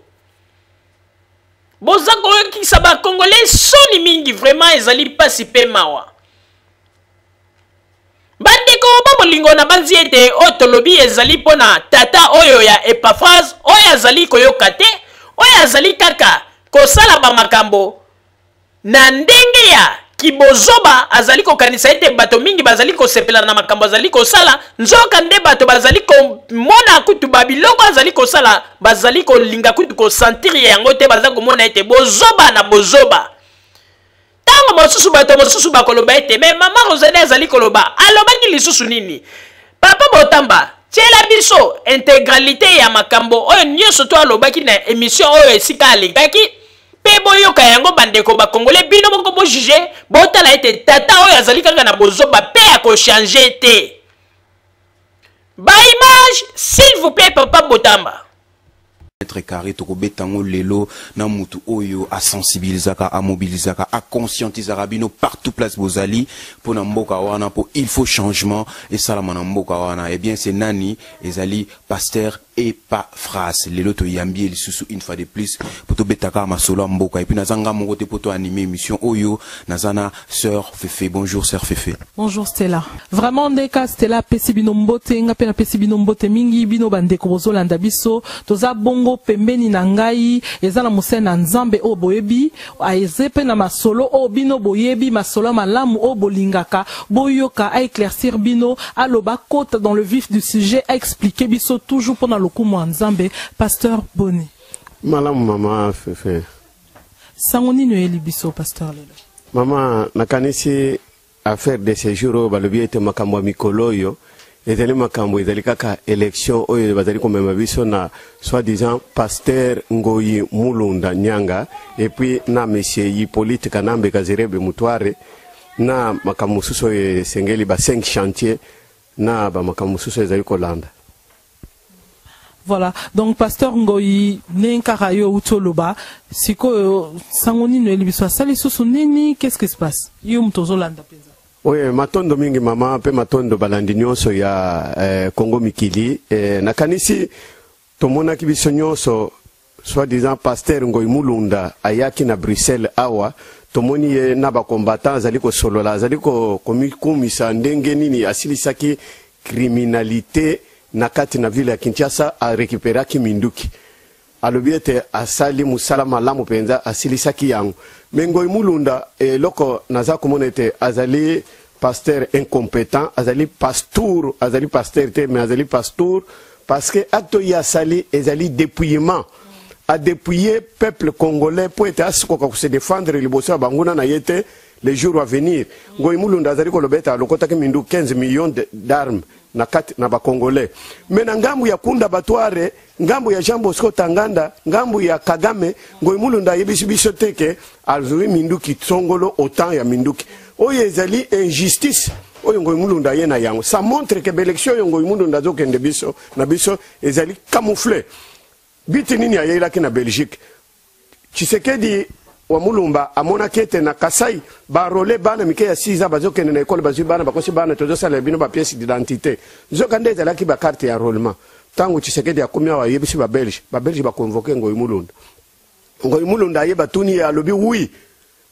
Boza koyokisa ba Congolais soni mingi, vraiment ezali pasi pe mawa. Bandeko ba bolingo, na banzi ete oyo tolobi ezali mpo na tata oyo ya Epafras, oyo azali koyoka te, oyo azali kaka kosala ba makambo na ndenge ya kibozoba, azali kokanisa ete bato mingi bazali kosepela na makambo azali kosala, nzoka nde bato bazali komona kutu ba biloko azali kosala, bazali kolinga kutu kosentir yango te, baza komona ete bozoba na bozoba. Ntango mosusu bato mosusu bakoloba ete me mama Rosalie azali koloba, alobaki lisusu nini? Papa Botamba, tiela biso integralite ya makambo oyo nyonso to alobaki na emission oyo esika alekaki, pe boyoka yango bandeko ba Congolais, bino moko bo juger, botala ete tata oyo azali kaka na bozoba pe akochange te. Ba image s'il vous plait papa Botamba. Mètre carré tokobeta yango lelo na mutu oyo asensibilisaka, amobilisaka, aconscientisaka bino partout place bozali mpo na mboka wana, mpo il faut changement esalama na mboka wana. Eh bien, c'est nani? Ezali pasteur Epaphras. Lelo toyambi ye lisusu une fois de plus mpo tobetaka masolo ya mboka. Et puis naza nga moko te mpo toanime émission oyo, naza na sœur Fefe. Bonjour, sœur Fefe. Bonjour, Stella. Vraiment, ndeka Stella apesi bino mbote, nga mpe napesi bino mbote mingi, bino bandeko bozolanda biso. Toza bongo pembeni na ngai, eza na mosali na Nzambe oyo boyebi, aze mpe na masolo oyo bino boyebi, masolo ya malamu oyo bolingaka boyoka, aéclaircir bino, aloba, kota dans le vif du sujet, aexpliquer biso toujours mpona lokumu ya Nzambe. Pasteur, boni? Malamu, mama Fefe. Sango nini oyeli biso, pasteur, lelo? Mama, nakanisi affaire de ce jour oyo balobi ete makambo ya mikolo oyo ezali makambo ezali kaka élection oyo bazali komema biso na soi-disant pasteur Ngoyi Mulunda Nyanga et puis na monsieur Hippolyte Kanambe Kazirebe Mutware na makambo mosusu oyo esengeli ba 5 chantier na bamakambo mosusu ezali kolanda. Voilà, donc pasteur Ngoyi, ndenge kaka yo outi oloba sikoyo, sango nini oyeli biso? Asali lisusu nini? Qu'est-ce qui se passe? Yo moto ozolanda mpenza. Oyo matondo mingi, mama, mpe matondo balandi nyonso ya Kongo Mikili. Nakanisi tomonaki biso nyonso soi-disant pasteur Ngoi Mulunda ayaki na Bruxelles awa. Tomoni ye na bacombattant, azali kosolola, azali komikumisa ndenge nini asilisaki criminalité na kati na ville ya Kinshasa, arécupéraki minduki. Alobi ete asali mosala malamu mpenza, asilisaki yango. Me Ngoi Mulunda, eloko naza komona ete azali pasteur incompétent, azali pasteur, azali pasteur te, mais azali pasteur, parce que acte oyo asali ezali dépouillement. Adépouillé peuple congolais mpo ete asikoka kose défendre liboso ya banguna na ye te les jours à venir. Ngoi Mulunda azali koloba ete alokotaki minduki 15 millions d'armes na kati na bacongolais. Me na ngambu ya Kunda Batware, ngambu ya Jean Bosco Tanganda, ngambu ya Kagame, Ngoi Mulunda ayebisi biso te ke azwi minduki songolo, autant ya minduki. Oyo ezali injustice oyo Ngoi Mulunda aye na yango. Ça montre ke baélection oyo Ngoi Mulunda azokende biso na biso ezali camouflé. Biti nini ayelaki na Belgique? Tshisekedi wa Mulumba amonaki ete na Kasai baenrôler bana mike ya 6 ans, bazokende na ekole, bazwi bana, bakosi bana: "Tozosalela bino bapièce d'identité." Nzoka nde ezalaki bacarte ya enrôlement. Ntango Tshisekedi akomi awa, ayebisi babelge, babelge baconvoquer Ngoi Mulunda. Ngoi Mulunda aye, batuni ye, alobi: "Oui,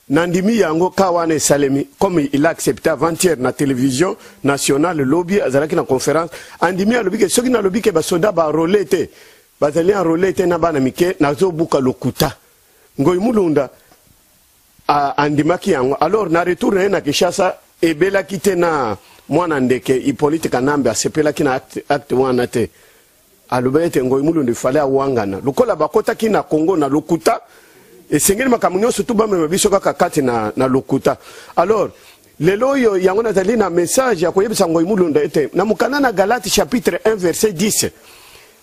nandimi yango." Ka wana esalemi comme il a accepté avant-hier na télévision nationale. Lobi azalaki na conférence, andimi, alobi ke soki nalobi ke basoda baenrôler te, bazali enrôlé te na bana mike, nazobuka lokuta. Ngoi Mulunda andimaki yango. Alors na retour na ye na Kinshasa, ebelaki te na mwana ndeke Hippolyte Kanambe asepelaki na acte wana te. Alobi ete Ngoi Mulunda efale awangana lokola bakotaki na Congo na lokuta, esengeli makambo nyonso tu bamema biso kaka kati na lokuta. Alors lelo oyo yango nazali na message ya koyebisa Ngoi Mulunda ete na mokanda na Galate chapitre 1 verset 10,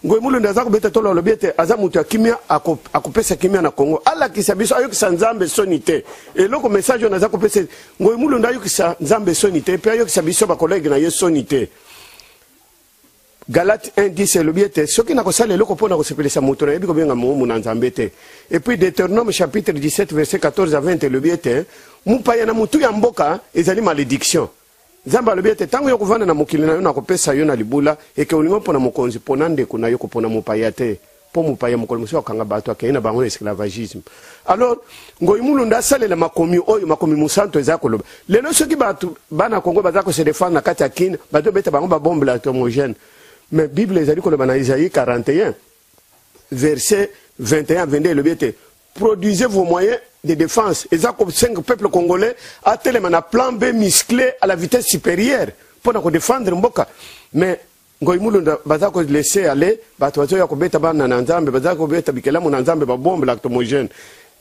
Ngoi Mulunda aza kobeta tolo, alobi ete aza moto ya kimia, akopesa kimia na Congo. Alakisa biso, ayokisa Nzambe soni te. Eloko message oyo naza kopesa Ngoi Mulunda, ayokisa Nzambe soni te mpe ayokisa biso bacollègue na ye soni te. Galate 1 10 elobi ete soki nakosala eloko mpo na kosepelisa moto, nayebi kobenga momu na Nzambe te. Et puis Deutéronome chapitre 17 verset 14 à 20 elobi ete mopaya na motu ya mboka ezali malédiction. Nzambe alobi ete ntango yo kovanda na mokili na yo, nakopesa yo na libula, eke olingi mpona mokonzi, mpona ndeko na yo, kopona mopaya te, mpo mopaya mokolo mosusu akanga bato, akei na bango na esclavagisme. Alors Ngoi Mulunda asalela makomi oyo makomi mosanto eza koloba. Lelo soki bato bana Kongo baza kose défendre na kati ya Kine, bazobeta bango babombe lacrymogène, mais Bible ezali koloba na Isaïe 41 verset 21 22, elobi ete produisez vos moyens de défense. Eza kosenga peuple congolais atelema na plan B musclé à la vitesse supérieure mpo na kodéfendre mboka. Mais Ngoi Mulunda baza kolaisser aller bato bazoya kobeta bana na Nzambe, baza kobeta bikelamu na Nzambe babombe lacrymogène.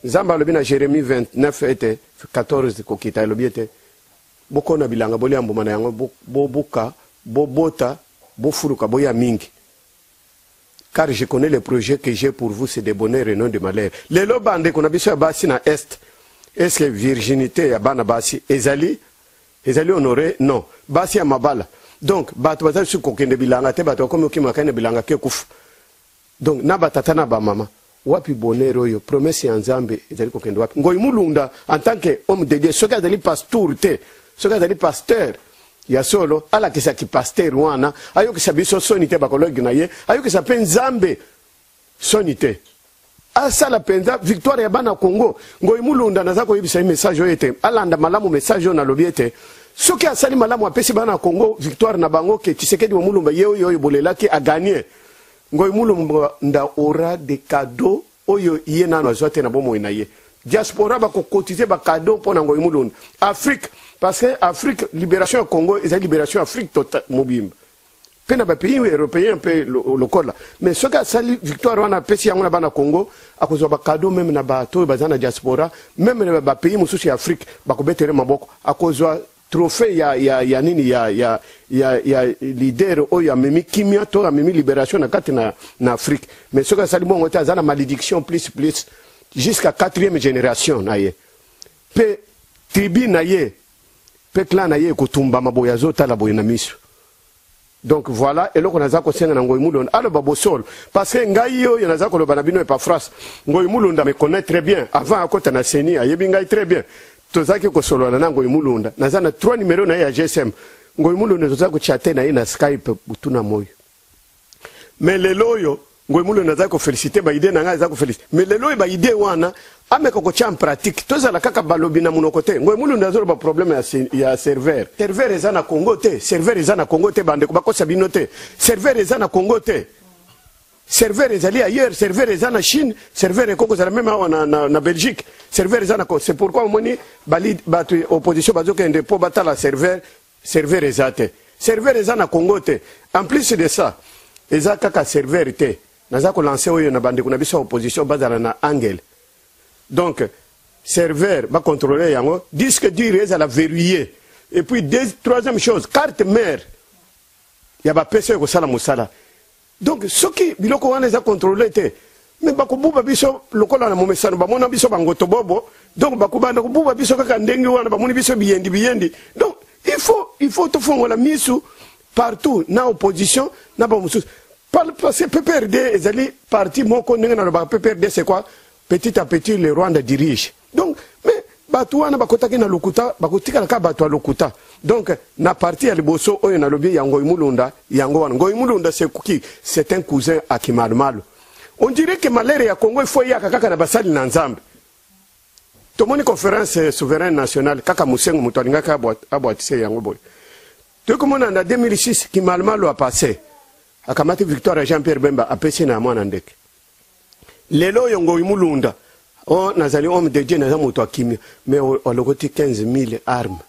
Nzambe alobi na Jérémie 29 ete 14 kokita, elobi ete bokona bilanga, bolia mbuma na yango, bobuka, bobota, bofuluka, boya mingi, car je connais les projets que j'ai pour vous, c'est de bonheur et non de malheur. Lelo bandeko na biso ya basi na Est, est ce que virginité ya bana basi ezali honoré? Non. Basi ya mabala Donc bato baza lisusu kokende bilanga te, bato bakomi okima kende bilanga ke kufa. Donc na batata na bamama, wapi bonheur oyo promesse ya Nzambe ezali kokende wapi? Ngoi Mulunda en tant que homme de Dieu, soki azali pasteur te, soki azali pasteur ya solo, alakisaki pasteur wana, ayokisa biso soni te, bakologi na ye, ayokisa mpe Nzambe soni te, asala mpenza victoire ya bana Congo. Ngoi Mulunda, naza koyebisa ye message oyo ete alanda malamu message oyo nalobi, ete soki asali malamu, apesi bana Congo victoire na bango, ke Tshisekedi wa Mulumba ye oyo oyo bolelaki agagner, Ngoi Mulumba aura des cadeaux oyo ye nano azwa te na bomoi na ye. Diaspora bakocotiser bacadeau mpo na Ngoi Mulunda, Afrique, parce que Afrique, libération ya Congo ezali libération Afrique tota mobimba mpe na bapays européen mpe lokola. Mais soki asali victoire wana, apesi yango na bana Congo, akozwa bacadeau même na bato oyo baza na diaspora, même na bapays mosusu ya Afrique bakobetele maboko. Akozwa trophée ya nini, ya leader oyo amemi kimia to amemi libération na kati na Afrique. Mais soki asali bongo te, aza na malédiction plus plus jusqu'à quatrième génération na ye, mpe tribu na ye mpe clan na ye ekotumbama boye, azotala boye na miso. Donc voilà eloko naza kosenga na Ngoi Mulunda, aloba bosolo, parce que ngai oyo naza koloba na bino, Epafras, Ngoi Mulunda me connaît très bien. Avant akota na CENI, ayebi ngai très bien. Tozalaki kosolola na Ngoi Mulunda, naza na trois numéro na ye ya GSM. Ngoi Mulunda toza kochatter na ye na Skype butu na moyo. Mais lelo oyo Ngoi Mulunda aza koféliciter baidées na ngai, aza koféliciter, mais lelo oyo baidées wana ameka kotia en pratique. Tozala kaka balobi na monoko te. Ngoi Mulunda azoloba problème ya serveur. Serveur eza na Congo te, serveur eza na Congo te. Bandeko, bakosa bino te, serveur eza na Congo te, serveur ezali ailleurs. Serveur eza na Chine, serveur ekoki kozala même awa na Belgique. Serveur eza na, c'est pourquoi omoni bato opposition bazokende mpo batala serveur. Serveur eza te, serveur eza na Congo te. En plus de ça, eza kaka serveur te. Naza kolancer oyo na bandeko na biso ya opposition, bazala na angele. Donc serveur, bacontrôle yango, disque dur ezala verrouillé. Et puis troisième chose, carte mère ya bapesa oyo kosala mosala. Donc soki biloko wana eza contrôlé te, mais bakobuba biso lokola na momesano. Bamona biso bangoto bobo, donc bakobanda kobuba biso kaka ndenge wana bamoni biso biyendi biyendi. Donc il faut tofongola misu partout, na opposition na bamosusu, parce que PPRD ezali parti moko ndenge nalobaka. PPRD, c'est quoi? Petit à petit le Rwanda dirige. Donc mais bato wana bakotaki na lokuta, bakotikala kaka bato ya lokuta. Donc na parti ya liboso oyo nalobi ya Ngoi Mulunda, yango wana. Ngoi Mulunda, c'est qui? C'est un cousin à Kimalumalu. On dirait que malheur ya Congo, il faut eyaka kaka na basali na Nzambe. Tomoni conférence souveraine nationale, kaka Mosengo moto alingaki abwatise yango boye. Tokomona na 2006, Kimalumalu apasse, akamati victoire ya Jean Pierre Bemba, apesi na mwana ndeke. Lelo oyo Ngoi Mulunda o nazali homme de Dieu, naza moto akimia, mais alokoti 15 000 armes.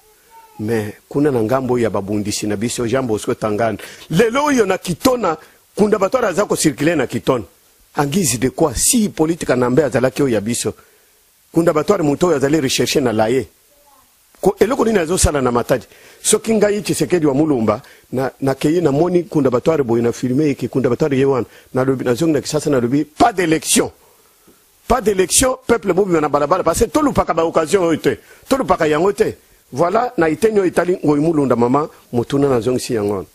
Mais kuna na ngambo oyo ya babundisi na biso, Jean Bosco Tangana, lelo oyo na Kitona, kunda bato wana aza kocirculer na Kitona en guise de quoi? Si Hippolyte Kanambe azalaki oyo ya biso, kunda bato wana, moto oyo azali recherche na laye, eloko nini azosala na Matadi? Soki ngai Tshisekedi wa Mulumba nakei, namoni kunda bato wana boye na filme eke kunda bato wana ye wana, nalobi, nazongi na Kisasa, nalobi: pas d'élection, pas d'élection, peuple bobima na balabala, parce que tolupaka baoccasion oyo te, tolupaka yango te. Voilà na eteni oyo etali Ngoi Mulunda. Mama, motuna nazongisi yango wana.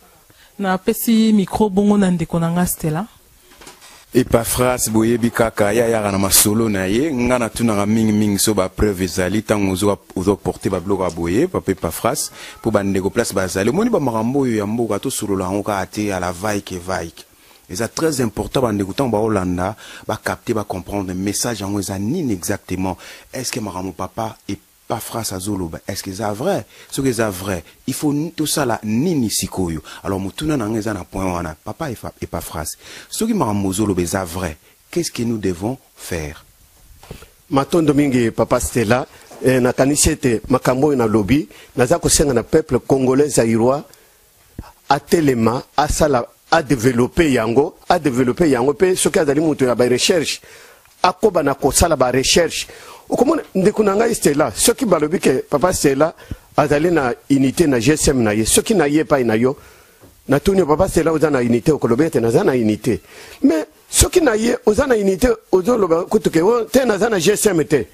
Napesi micro bongo na ndeko na nga Stela. Epafras, boyebi kaka ye ayaka na masolo na ye. Nga natunaka mingimingi so bapreuve ezali ntango ozoporter babiloko ya boye. Papa Epafras, mpo bandeko place bazali, omoni bamakambo oyo ya mboka, tosolola yango kaka te à la vaike vaike. Eza très important, bandeko ntango baolanda, bacapter, bacomprendre message yango eza nini exactement. Est ce que makambo papa Epafras azoloba, est ce que eza vrai? Soki eza vrai, il faut tosala nini sikoyo? Alors motuna na nga eza na point wana. Papa Epafras, soki makambo ozoloba eza vrai, qu'est ce que nous devons faire? Matondo mingi, papa Stella. Nakanisi ete makambo oyo nalobi, naza kosenga na peuple congolais zaïrois atelema, asala, adévelopper yango, adévelopper yango. Mpe soki azali moto ya barecherche, akoba na kosala barecherche. Okomona, ndeko na ngai Stella, soki balobi ke papa Stella azali na unité na GSM na ye, soki na ye epai na yo, natuni yo: "Papa Stella, oza na unité?" Okoloba ete: "Naza na unité." Mais soki na ye oza na unité, ozoloba kutu ke: "Te, naza na GSM te."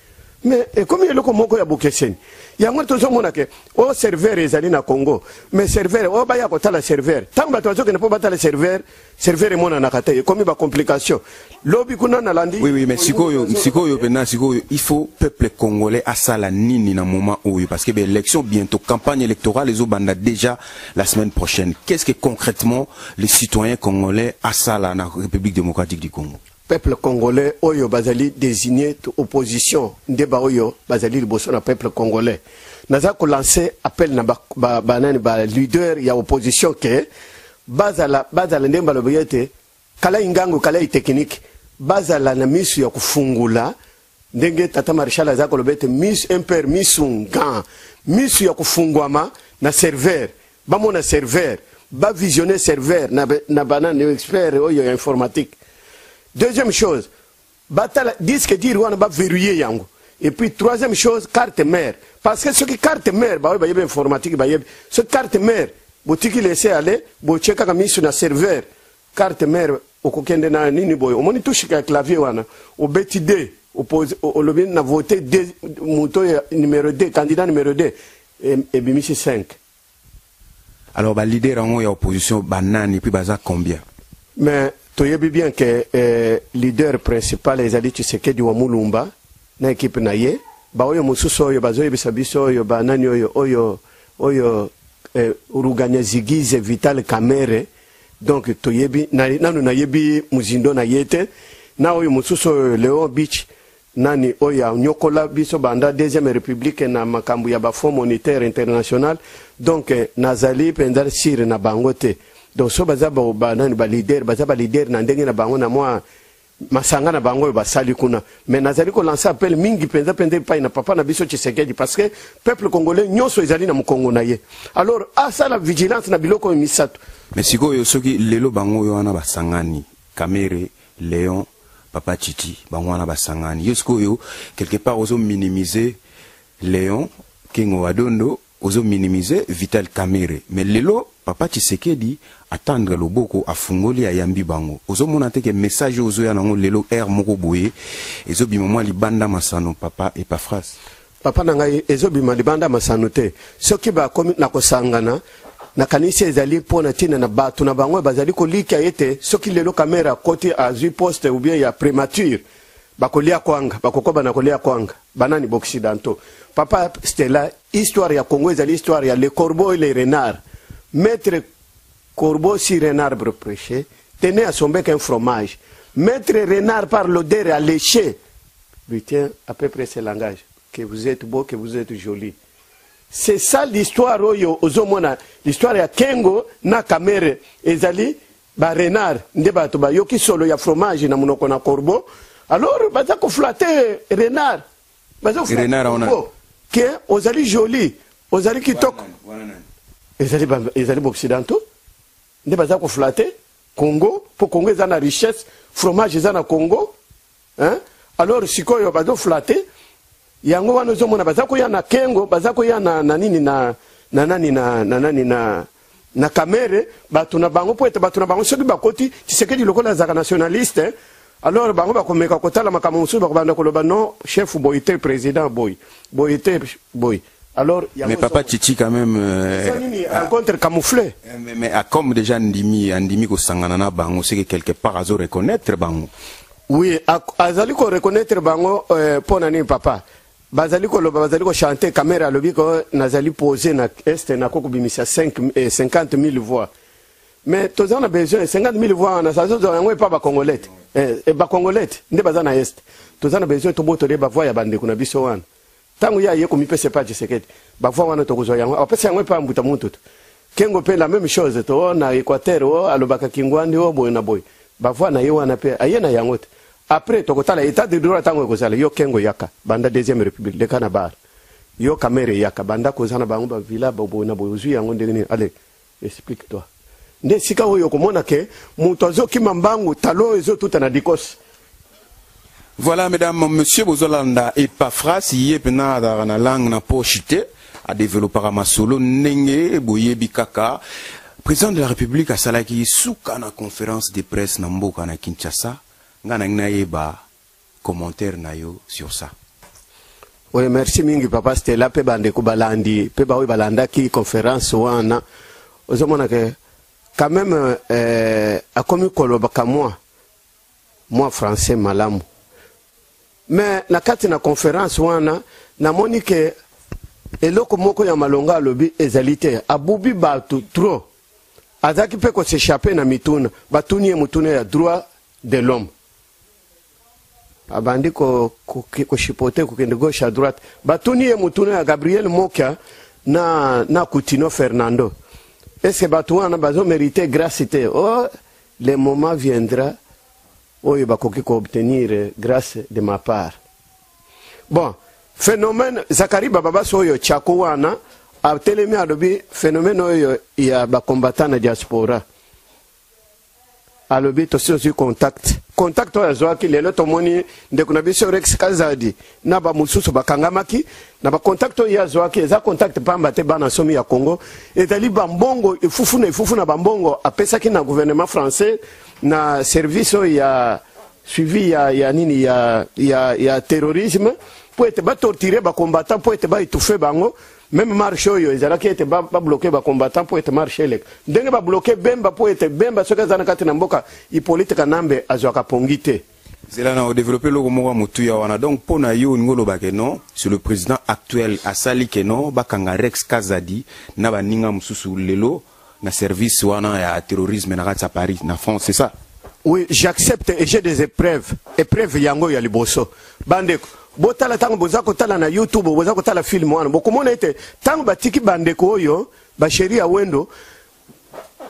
Mais ekomi eloko moko ya bokeseni. Yango tozomona ke o serveur ezali na Congo, mais serveur oyo baya kotala serveur, ntango bato bazokende mpo batala serveur, serveur emonanaka te, ekomi bacomplication. Lobi kuna nalandi. Oui, mais sikoyo, sikoyo pena sikoyo, il faut peuple congolais asala nini na moment oyo? Parce que l'élection bientôt, campagne électorale ezobanda déjà la semaine prochaine. Qu'est-ce que concrètement les citoyens congolais asala na République démocratique du Congo? Peuple congolais oyo bazali désigné opposition, nde baoyo bazali liboso na peuple congolais. Naza kolancer appel na banani, ba leader ya opposition, ke bazala ndenge balobi ete kalai ngango, kalai technique, bazala na misu ya kofungula, ndenge tata maréchal aza koloba ete misu imper misu nga misu ya kofungwama na serveur, bamona serveur, bavisionne serveur na banani, expert oyo ya informatique. Deuxième chose, batala disque dur wana, baverrouille yango. Et puis troisième chose, carte mère, parce que soki carte mère, baoyo bayebi informatique bayebi, soki carte mère botiki laisser aller, botie kaka misu na serveur, carte mère okokende na nini boye, omoni touche ya clavier wana, obeti d, olobi na vote d, moto ya numéro 2, candidat numéro 2, ebimisi 5. Alors baleader yango ya opposition banani, puis baza combien? Mais toyebi bien ke leader principal ezali Tshisekedi wa Mulumba na équipe na ye. Baoyo mosusu oyo bazoyebisa biso oyo banani, oyo Ruganyazigize Vital Kamerhe, donc toyebi nanu, nayebi mozindo na ye te, na oyo mosusu oyo Leon Beach nani, oyo anyokola biso banda deuxième république na makambo ya bafonds monétaire international. Donc nazali mpenza sûr na bango te. Donc so baza banani, baleader, baza baleader na ndenge na bango, na mwa masanga na bango oyo basali kuna. Mais nazali kolancer appel mingi mpenza mpenza epai na papa na biso Tshisekedi, parce que peuple congolais nyonso ezali na mokongo na ye. Alors asala vigilance na biloko oyo misato. Mais sikoyo, soki lelo bango oyo wana basangani, Kamerhe, Léon, papa Tshitshi, bango wana basangani, yo sikoyo quelque part ozominimiser Léon Kengo Wadondo, ozominimiser Vital Kamerhe, mais lelo papa Tshisekedi atendre loboko, afungoli, ayambi bango, ozomona te ke message oyo ozoya nango lelo aire moko boye ezobima mwa libanda masano, papa Epafras? Papa na ngai, ezobima libanda masano te. Soki bakomi na kosangana, nakanisi ezali mpo na ntina na bato na bango bazali kolikia ete soki lelo Kamerhe akoti, azwi poste ou bien ya primature, bakolia kwanga, bakokoba na kolia kwanga banani, baoccidentaux. Papa Stella, histoire ya Congo ezali histoire ya le corbeau et le renard. Maître corbeau sur un arbre perché tenait à son bec un fromage. Maître renard, par l'odeur alléché, lui tient à peu près ce langage: que vous êtes beau, que vous êtes joli. C'est ça l'histoire oyo ozomona, l'histoire ya Kengo na Kamerhe. Ezali barenard nde bato bayoki solo ya fromage na monoko na corbeau, alors baza koflatter renard, baza Renard wana. Ke ozali joli, ozali kitoko. Ezali baoccidentaux nde baza koflatter Congo, mpo Congo eza na richesse, fromage eza na Congo, hein? Alors sikoyo bazoflatter yango wana, ozomona baza koya na Kengo, baza koya na nini, na nani, na nani, na Kamerhe, bato na bango, mpo ete bato na bango soki bakoti, Tshisekedi lokola azalaka nationaliste, alors bango bakomeka kotala makambo mosusu, bakobanda koloba: non, chef boye te, président boye, boye te, boye. Alors Mais papa Tshitshi quand même nini, rencontre camouflé. Mais comme déjà andimi kosangana na bango, c'est que quelque part azo reconnaître bango. Oui, azali koreconnaître bango mpo na nini, papa? Bazali koloba, bazali kochanter. Kamerhe alobi ko nazali posé na Est, nako kobimisa 50 000 voix. Mais toza na besoin 50 000 voix wana, azozwa yango epa bacongolais te, bacongolais te nde baza na Est. Toza na besoin tobotole bavoix ya bandeko na biso wana. Ntango ye aye komipesa epa Tshisekedi, bavoix wana tokozwa yango, apesa yango epa mbuta mututu. Kengo mpe la même chose, to na Équateur o alobaka kingwandi o boye na boye, bavoix na ye wana mpe aye na yango te. Après tokotala état de droit ntango ekozala. Yo Kengo yaka banda deuxième république, leka na bar. Yo Kamerhe yaka banda koza na bango bavila boye na boye, ozwi yango ndenge nini? Allez, explique toi. Nde esika oyo okomona ke moto azokima mbangu, talo ezotuta na dikos. Voilà, mesdames, monsieur, bozolanda Epafras, ye pena azalaka na langue na poche te, adéveloppaka masolo ndenge boyebi kaka. Président de la République asalaki suka na conférence de presse na mboka na Kinshasa. Nga nangi nayeba commentaire na yo sur ça. Oui, merci mingi papa Stella mpe bandeko balandi mpe baoyo balandaki conférence wana. Ozomona ke quand même akomi koloba kamwa mwa français malamu, mais na kati na conférence wana namoni ke eloko moko ya malonga alobi ezali te. Abubi bato trop, azalaki mpe kos'échapper na mituna. Batuni ye motuna ya droit de l'homme, abandi kochipoter, kokende gauche à droite. Batuni ye motuna ya Gabriel Mokia na Kutino Fernando, est ce que bato wana bazomérite grâce te? Oh, le moment viendra oyo bakoki koobtenir grâce de ma part. Bon, phénomène Zakari Bababasi oyo tiako wana atelemi, alobi phénomène oyo ya bacombattant na diaspora. Alobi tosi tozwi contact. Contact oyo azwaki, lelo tomoni ndeko na biso Rex Kazadi na bamosusu bakangamaki na bacontact oyo ye azwaki. Eza contact pamba te, bana somi ya Congo. Ezali bambongo efufu na efufu na bambongo apesaki na gouvernement français na service oyo ya suivi ya nini ya terrorisme, mpo ete batorturer bacombattant, mpo ete baétouffe bango. Même marche oyo ezalaki ete babloquer bacombattant mpo ete marche eleka, ndenge babloquer Bemba, mpo ete Bemba soki aza na kati na mboka, Hippolyte Kanambe azwaka pongi te. Zela na odévelopper eloko moko ya motuya wana. Donc mpo na yo, olingi oloba ke non, c'est le président actuel asali ke non, bakanga Rex Kazadi na baninga mosusu lelo na service wana ya terrorisme na kati ya Paris, na France, c'est ça? Oui, j'accepte et j'ai des épreuves. Épreuve yango ya liboso, bandeko botala, ntango boza kotala na YouTube, boza kotala film wana, bokomona ete ntango batiki bandeko oyo basheri ya Wendo,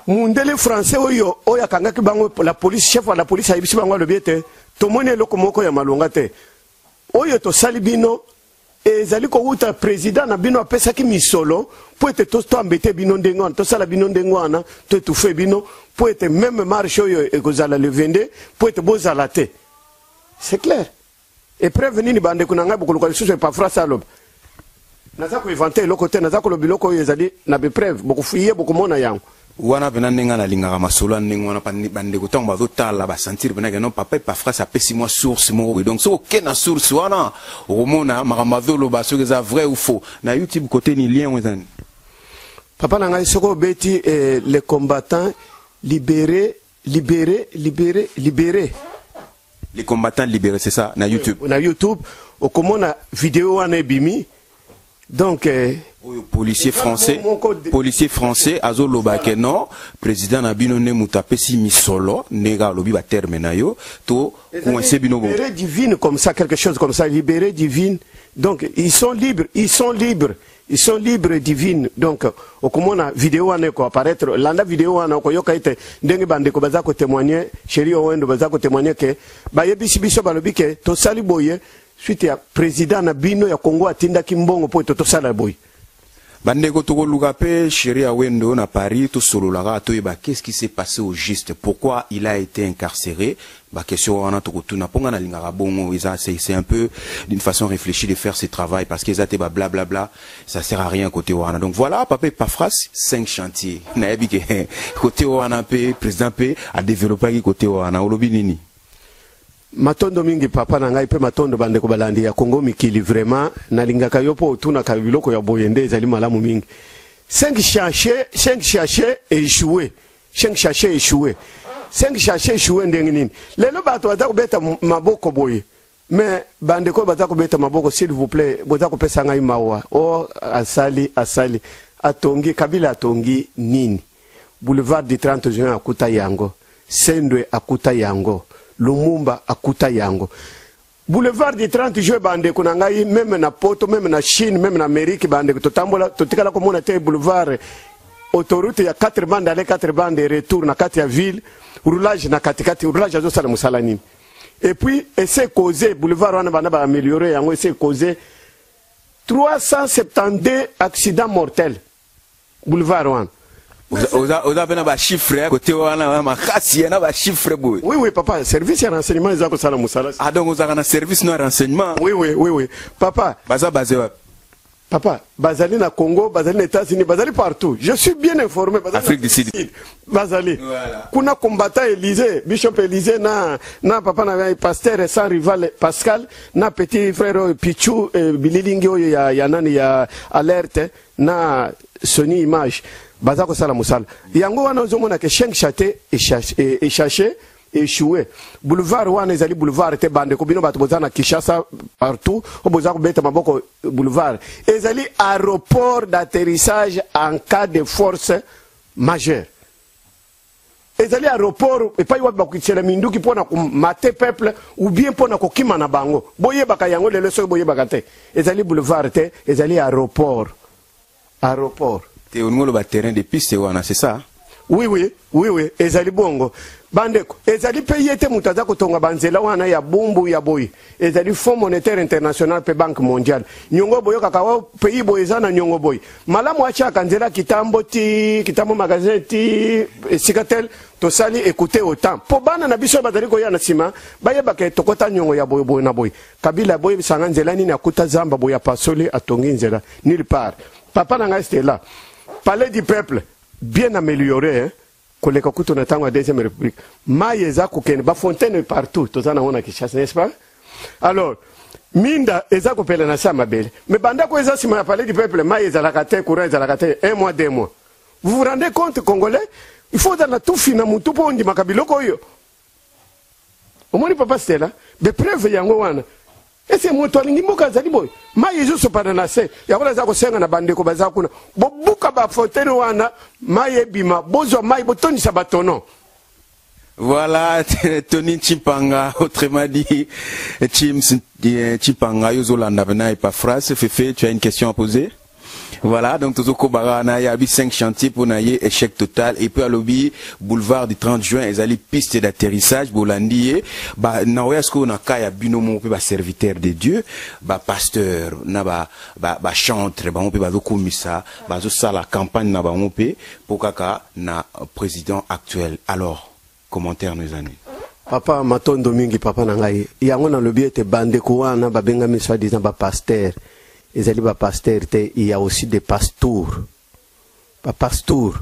mundele français oyo akangaki bango, la police, chef ya la police ayebisi bango, alobi ete tomoni eloko moko ya malonga te oyo tosali bino, ezali kowuta président na bino apesaki misolo mpo ete toembêter bino ndenge wana, tosala bino ndenge wana, toétouffe bino, mpo ete même marche oyo ekozala le 22, mpo ete bozala te. C'est clair. Épreuve nini, bandeko na ngai, bokoluka lisusu Epafras aloba? Naza koinventer eloko te, naza koloba biloko oyo ezali na bapreuve. Bokofouiller, bokomona yango. Wana mpena ndenge nalingaka masolo ya ndenge wana. Bandeko ntango bazotala, basentir mpena ke non, papa Epafras apesi mwa source moko boye. Donc soki oke na source wana, okomona makambo azoloba soki eza vrai ou faux. Na YouTube kote ni lien eza nini? Papa na ngai, soki obeti les combattants libéré, libéré, libéré, libéré. Les combattants libérés, c'est ça, na YouTube? Na YouTube, okomona video wana ebimi. Donc oyo policier français, policier français azoloba ke non, président na bino nde moto apesi misolo, ndenge alobi baterme na yo, to coince bino bo. Libéré divine, comme ça, quelque chose comme ça, libéré divine. Donc ils sont libres, ils sont libres, ils sont libres divine. Donc okomona video wana ekoapparaître. Landa video wana, okoyoka ete ndenge bandeko baza kotémoigner, Chéri Owendo baza kotémoigner ke bayebisi biso, balobi ke tosali boye suite ya président na bino ya Congo atindaki mbongo mpo ete tosala boye. Bandeko, tokoluka mpe Chéri Awendo na Paris, tosololaka, toyeba qu'est-ce qui s'est passé au juste, pourquoi il a été incarcéré. Baquestion wana tokotuna, mpo nga nalingaka bongo. Eza c'est un peu d'une façon réfléchie de faire ce travail, parce que eza te ba blablabla, ça sert à rien côté wana. Donc voilà, papa Epafras, cinq chantiers, nayebi ke côté wana mpe président mpe adéveloppaki côté wana. Olobi nini? Matondo mingi, papa na ngai, mpe matondo bandeko balandi ya Kongo Mikili. Vraiment nalingaka yo mpo otunaka biloko ya boye, nde ezali malamu mingi. Cinq chantiers, cinq chantiers échoué, cinq chantiers échoué, cinq chantiers échoué. Ndenge nini lelo bato baza kobeta maboko boye? Mais bandeko oyo baza kobeta maboko, s'il vous plaît, boza kopesa ngai mawa. O asali, asali, atongi. Kabila atongi nini? Boulevard du 30 juin akuta yango, Sendwe akuta yango, Lumumba akuta yango. Boulevard du 30 juin, bandeko na ngai, même na Poto, même na Chine, même na Amérique, bandeko totambola, totikala komona te boulevard autoroute ya 4 bandes aller, 4 bandes retour na kati ya ville, roulage na katikati. Roulage azosala mosala nini? Et puis ese cause boulevard wana, banda baaméliorer yango, ese cause 372 accidents mortels, boulevard wana. Oza mpe na bachiffre kote wana makasi na bachiffre boye? Oui, papa, service ya renseignement eza kosala mosala. Ah, donc ozalaka na service no ya renseignement? Oui, papa. Baza base wapi? Papa, bazali na Congo, bazali na États-Unis, bazali partout. Je suis bien informé. Bazali Afrique du Sud. Bazali. Voilà. Kuna combattant Élysée, Bishop Élysée na na papa na pasteur sans rival Pascal, na petit frère oyo Pichu eh, bililingi oyo ya ya nani ya alerte na Sony Image. Baza kosala mosala. Yango wana ozomona ke Sheng Chate echaché échoué. Boulevard wana ezali boulevard te, bandeko bino bato boza na Kinshasa partout oyo boza kobeta maboko, boulevard ezali aéroport d'atterrissage en cas de force majeure. Ezali aéroport epai wapi bakokitisela minduki mpona komate peuple ou bien mpona kokima na bango. Boyebaka yango lelo, soki boyebaka te, ezali boulevard te, ezali aéroport, aéroport. Te, olingi oloba terrain de piste wana, c'est ça? Oui, ezali bongo, bandeko. Ezali mpe ye te moto aza kotonga banzela wana ya Bumbu ya boye. Ezali Fonds monétaire international mpe Banque mondiale. Niongo boyokaka o pays boye eza na niongo boye, malamu atiaka nzela Kitambo ti Kitambo magasin ti esika tel. Tosali écouter autant mpo bana na biso oyo bazali koya na nsima bayebaka tokota niongo ya boye boye na boye. Kabila, boyebisanga nzela nini akuta zamba boye apasoli atongi nzela? Nulle part. Papa na ngai Stella, Palais du Peuple bien amélioré, hein? Koleka kutu na ntango ya Deuxième République. Mai eza kokende, bafontaine partout toza nango na Kinshasa, n'est-ce pas? Alors minda eza kopela na se ya mabele, mais bandako eza nsima ya Palais du Peuple, mai ezalaka te, courant ezalaka te un mois, 2 mois. Vous vous rendez compte, Congolais? Il faut ozala tufi na mutu mpo ondimaka biloko oyo omoni. Papa Stela, bapreuve yango wana. Ese moto alingi mboka azali boye? Mai ezosopana na se. Yango naza kosenga na bandeko baza kuna, bobuka bafontaine wana, mai ebima, bozwa mai, botondisa batonneaux. Voilà, Tony Chimpanga, autrement dit, Chims Chimpanga, Yozolanda, et pas phrase. Fefe, tu as une question à poser? Voilà, donc tozoko bara ya bi 5 chantiers pour na ye échec total. Et puis alobi boulevard du 30 juin ezali piste d'atterrissage. Bolandi ye ba na oya sko na kaya bino mo pe ba serviteur de Dieu, ba pasteur na ba chantre, ba mo pe bazokumisa, bazosala campagne na bango pe po kaka na président actuel. Alors, commentaire, nos amis. Papa, matondo mingi, papa na ngai. Yango nalobi ete bandeko wana babengami soi-disant bapasteur, ezali bapasteur te. Il y a aussi des pasteurs, bapasteur.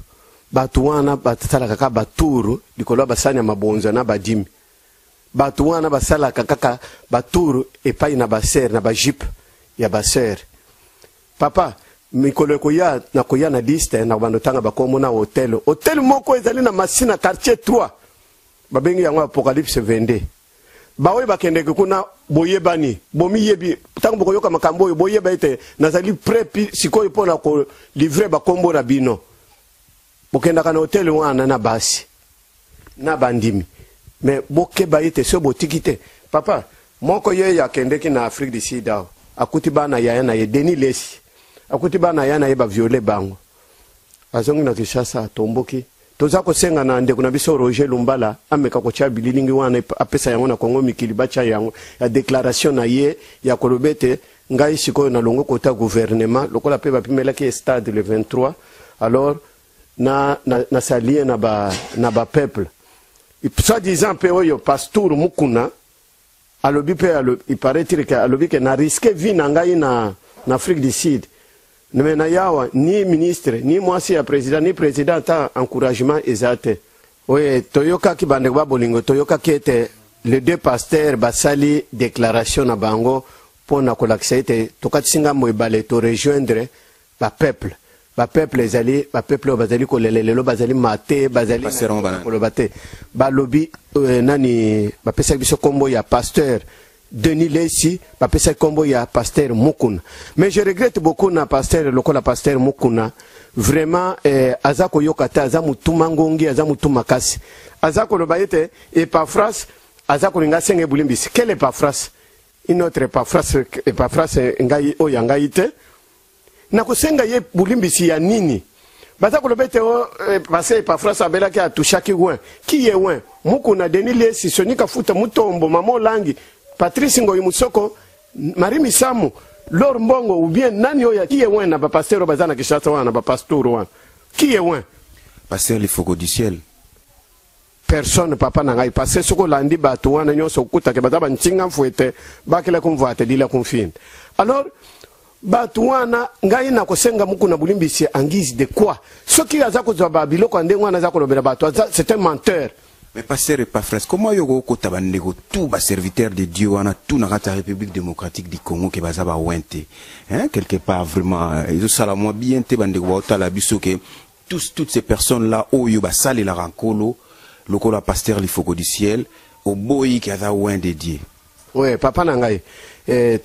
Bato wana basalaka kaka batour likolo ya basani ya mabonza na badimi. Bato wana basalaka kaka batour epai na basœur na bajupe ya basœur. Papa, mikolo ekoya nakoya na liste na bando tanga bakombo na hotel. Hotel moko ezali na Masina, quartier 3, babengi yango Apocalypse 22. Baoyo bakendeke kuna, boyebani, bomiyebi. Ntango bokoyoka makambo oyo, boyeba ete nazali prêt sikoyo mpo na kolivrer bakombo na bino. Bokendaka na hotel wana na basi na bandimi, mais bokeba ete so botiki te. Papa moko ye akendeki na Afrique du Sud awa, akuti bana yaya na ye Denis Lesi, akuti bana yaya na ye bavioler bango, azongi na Kinshasa, atomboki. Toza kosenga na ndeko na biso Roger Lumbala ameka kotia bililingi wana, apesa yango na Kongo mikili, batya yango ya déclaration na ye ya koloba ete ngai sikoyo nalongwe kota gouvernement, lokola mpe bapimelaki stade le 23. Alors na, nasalie na ba peuple soi-disant mpe oyo pasteur Mukuna alobi mpe il paraît-il ke alobi ke na risque vie na ngai na Afrique du Sud, mais na yawa ni ministre ni mwasi ya président ni président ata encouragement eza te. Oye toyokaki, bandeko ba bolingo, toyokaki ete les deux pasteurs basali déclaration na bango mpo na kolakisa ete tokatisi ngambo ebale, torejoindre bapeuple. Bapeuple ezali bapeuple oyo bazali kolela lelo, bazali mate, bazali Pasteur yango banani? Koloba te. Balobi nani bapesaki biso nkombo ya pasteur Denis Lesi, bapesaki nkombo ya pasteur Mukuna. Mais je regrette beaucoup na pasteur lokola pasteur Mukuna, vraiment aza koyoka te, aza mutuma ngongi, aza mutu makasi. Aza koloba ete Epafras aza kolinga asenga ebolimbisi. Quel Epafras? Une autre Epafras? Epafras ngai oyo ya ngai te. Nakosenga ye bolimbisi ya nini? Baza koloba ete o parce Epafras abelaki, atushaki win. Qui est win? Mukuna, Denis Lesi, Sonika Futa, Mutombo, Mama Olangi, Patrice Ngoi Musoko, Marie Misamu, Lor Mbongo ou bien nani oyo? Qui est win na bapasteur oyo baza na Kinshasa wana, na bapasteur wana? Qui est win? Pasteur Lifoko du ciel. Personne, papa na ngai, parce que soki olandi bato wana nyonso, okutake baza bantinga mfu ete bakela kumvua ate lila kumfinda. Alors Bato wana, ngai nakosenga Mukuna bolimbisi en guise de quoi? Soki aza kozwa ba biloko ya ndenge wana, aza kolobela bato, aza, c'est un menteur. Mais pasteur Epaphras, comment yo okota bandeko tout ba serviteur de Dieu wana tout na kati ya République démocratique du Congo ke baza ba wente, hein? Quelque part vraiment ezosala mwa bien te. Bandeko baotala biso ke tous, toutes ces personnes là oyo basalelaka Nkolo lokola pasteur Lifoko du Ciel, oboyi ke aza oint de Dieu. Oui, papa na ngai,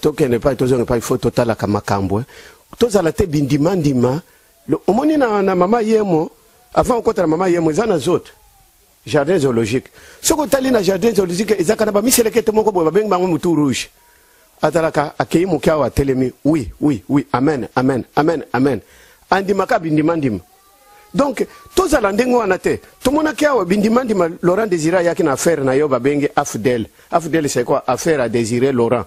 tokende epai, tozonga epai, faut totalaka makambo, eh. Tozala te bindimandima. Omoni na mama Yemo, avant okota na mama Yemo, eza na zote jardin zoologique. Soki otali na jardin zoologique, ezalaka na bamiselekete moko boye, babengi bango mutu rouge. Azalaka akei moke awa, atelemi: Oui, amen, amen, amen, amen." Andimaka bindimandima. Donc tozala ndenge wana te. Tomonaki awa bindimandima. Laurent Désiré ayaki na affaire na yo, babengi AFDL. AFDL, c'est quoi? Affaire à Désiré Laurent.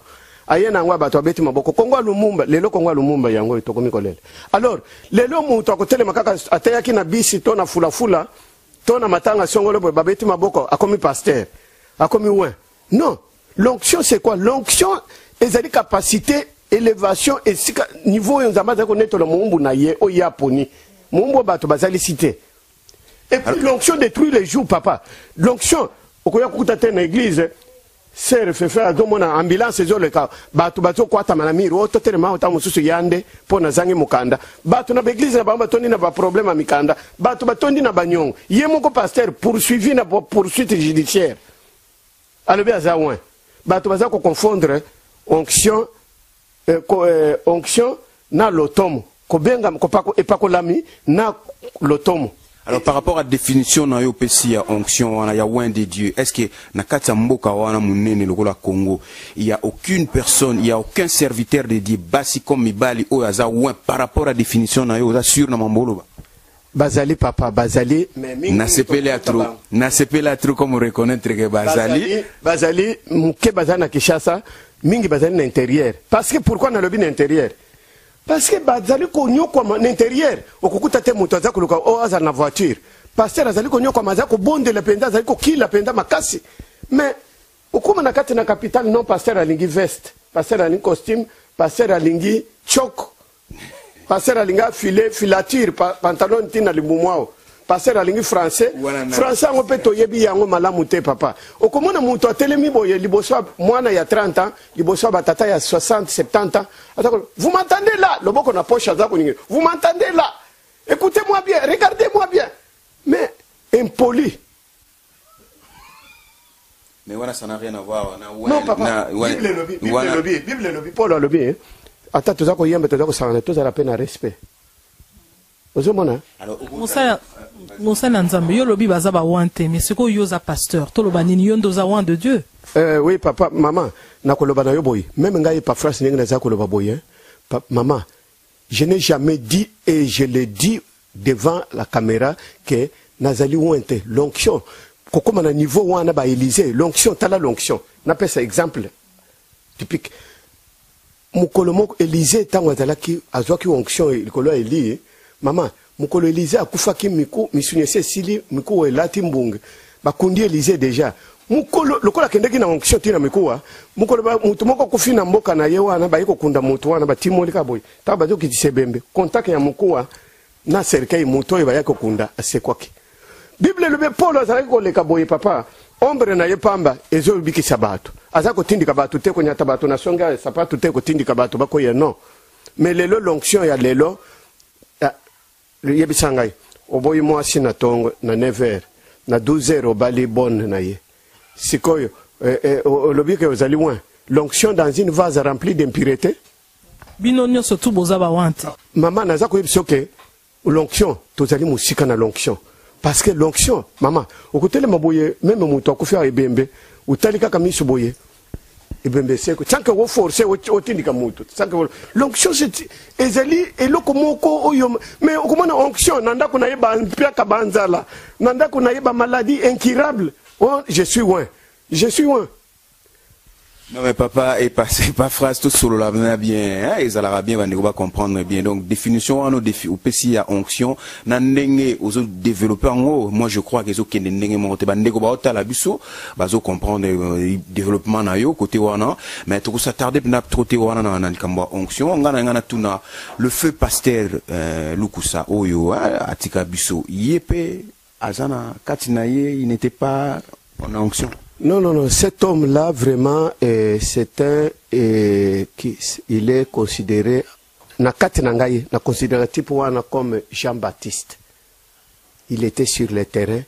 Aye na yango ya bato, abeti maboko. Kongo ya Lumumba, lelo Kongo ya Lumumba yango oyo tokomi kolela. Alors lelo moto akotelema kaka, ateyaki na bisi to na fulafula to na matanga songolo boye, babeti maboko, akomi pasteur, akomi oint. Non. L'onction, c'est quoi? L'onction ezali capacité, élévation, esika niveau oyo Nzambe azali konetola mowumbu na ye oyo ye aponi, mowumbu oyo bato bazalisi te. Et puis l'onction détruit les jougs, papa. L'onction, okoya kokuta te na église, sœur Fefe azomona ambulance ezoleka, bato bazokwatama na mur oyo, totelema awa, ta mosusu ya nde mpo nazangi mokanda. Bato na baéglise na bango batondi na baproblème ya mikanda, bato batondi na banyongo. Ye moko pasteur poursuivi na poursuite judiciaire, alobi aza oint. Bato baza koconfondre onction, onction na lotomo, kobenga epakolami na lotomo. Alors, par rapport à définition na yo opesi ya onction wana, ya oint de Dieu, est-ce que na kati ya mboka wana monene lokola Congo, il y a aucune personne, il y a aucun serviteur de Dieu, basi comme mibali, oyo aza oint par rapport à définition na yo? Oza sûr na mambo oloba? Bazali, papa, bazali, mais mingi Nasepeli ya trop, nasepeli ya trop comme reconnaître que bazali. Bazali moke, bazali na Kinshasa mingi, bazali na intérieur. Parce que pourquoi nalobi na intérieur? Parce que bazali konyokwama na intérieur. Okokuta te moto aza koluka oyo azala na voiture. Pasteur azali konyokwama, azali kobondela mpenza, azali kokila mpenza makasi. Mais okóma na kati na capitale, non, pasteur alingi veste, pasteur alingi costume, pasteur alingi chok, pasteur alingi afile filature, pantalon ntina libumu awo, pasteur alingi français. Français yango mpe toyebi yango malamu te, papa. Okomona moto atelemi boye liboso ya mwana ya 30 ans, liboso ya batata ya 60, 70 ans, aza "Vous m'entendez là?" Loboko na poche, aza koningi: "Vous m'entendez là? Écoutez-moi bien, regardez-moi bien." Mais impoli. Mais wana ça n'a rien à voir na Non, papa, Bible elobi, Bible elobi, Bible elobi, Paul alobi, eh, ata toza koyemba, toza kosangana, tozala mpe na respect. Ozomona? Mosala na Nzambe, yo olobi baza baoint te, mais sikoyo yo oza pasteur, toloba nini? Yo nde oza oint de Dieu? Oui, papa, mama, nakoloba na yo boye: même ngai Epafras, ndenge naza koloba boye, hein, mama, je n'ai jamais dit et je le dis devant la caméra que nazali oint te. L'onction, kokóma na niveau wana baélysée, l'onction, tala l'onction, napesa exemple typique. Mokolo moko Élisée, ntango azalaki, azwaki onction likolo ya Eli, mama, mokolo Élisée akufaki, miku misuni esi esili, mikuwa elati mbunge, bakundi Élisée déjà. Mokolo lokola akendeki na onction ntina mikuwa, mokolo motu moko akufi na mboka na ye wana, baye kokunda motu wana, batimoli kaka boye, ntango bazokitisa ebembe, contact ya mokuwa na cercueil, motu oyo bayaki kokunda asekwaki. Bible elobi Paul azalaki koleka boye, papa, ombre na ye pamba ezobikisa bato. Aza kotindika bato te, konyata bato na songe ya sapatu te, kotindika bato bakoya, non. Mais lelo, l'onction ya lelo, yebisa ngai, oboyi mwasi na ntongo na 9 heures, na 12 heures obali bonne na ye. Sikoyo olobi ke ozali oint? L'onction dans une vase remplie d'impureté. Bino nyonso tu boza baoint te. Mama, naza koyebisa ke l'onction, tozali mosika na l'onction. Parce que l'onction, mama, okotelema boye, même moto akufi awa, ebembe, otali kaka miso boye, ebembe seko, sans que oforce, otindika moto, sans que l'onction, c'est ezali eloko moko oyo. Mais okomona onction na ndako na ye, bampiaka, banzala na ndako na ye, bamaladie incurable. Oh, je suis oint, je suis oint. Non mais papa est passé pas phrase tout solo la bien, hein, ezalaka bien, bandeko ba comprendre bien. Donc définition wana défi opesi ya onction na ndenge ozo développer yango, moi je crois que ezokende ndenge moko te. Bandeko baotala biso bazo comprendre développement na yo côté wana, mais tokos'attarder mpena trop te wana na likambo ya onction. Nga na nga natuna le feu pasteur Lukusa oyo, hein, atika biso, ye mpe aza na kati na ye, il n'était pas en onction? Non, non, non. Cet homme-là, vraiment, c'est un qui, il est considéré, na kati na ngai, na considéré type wana comme Jean-Baptiste. Il était sur le terrain,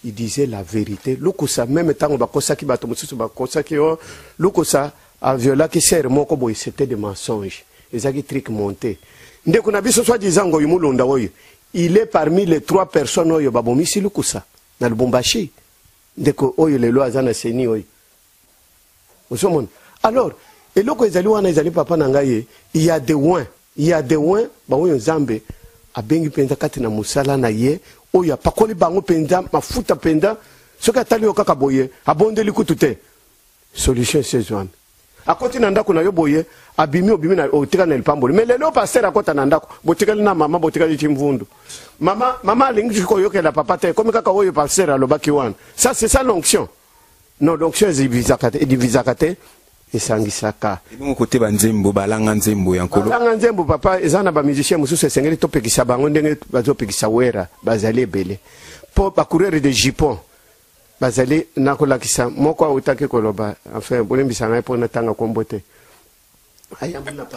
il disait la vérité. Lukusa, même tango bakosaki bato mosusu, bakosaki oh, Lukusa aviolaki sœur moko boye, c'était des mensonges. Ezaki truc monté. Ndeko na biso soi-disant Ngoyi Mulunda oyo, il est parmi les trois personnes oyo babomisi Lukusa na Lubumbashi. Ndeko oyo lelo aza na seni oyo, ozomona. Alors eloko ezali wana, ezali papa na ngai ye, il y a des oints, il y a des oints baoyo Nzambe abengi mpenza kati na mosala na ye, oyo apakoli bango mpenza mafuta mpenza. Soki atali yo kaka boye, abondeli kutu te, solution esezwami. Akoti na ndako na yo boye, abimi, obimi na otika na lipamboli. Mais lelo pasteur akota na ndako, botikali na mama, botikali ti mvundu. Mama, mama alingi koyokela papa te, komi kaka oyo pasteur alobaki wana. Ça, c'est ça l'onction? Non, l'onction edivisaka te, edivisaka te, esangisaka. Ebongo kote banzembo, balanga nzembo ya Nkolo? Balanga nzembo, papa, eza na bamusicien mosusu esengeli topekisa bango ndenge bazopekisa Wera. Bazali ebele mpo bacoureur de jupon bazali. Nakolakisa moko autaki koloba, enfin bolimbisa ngai mpo natanga kombo te.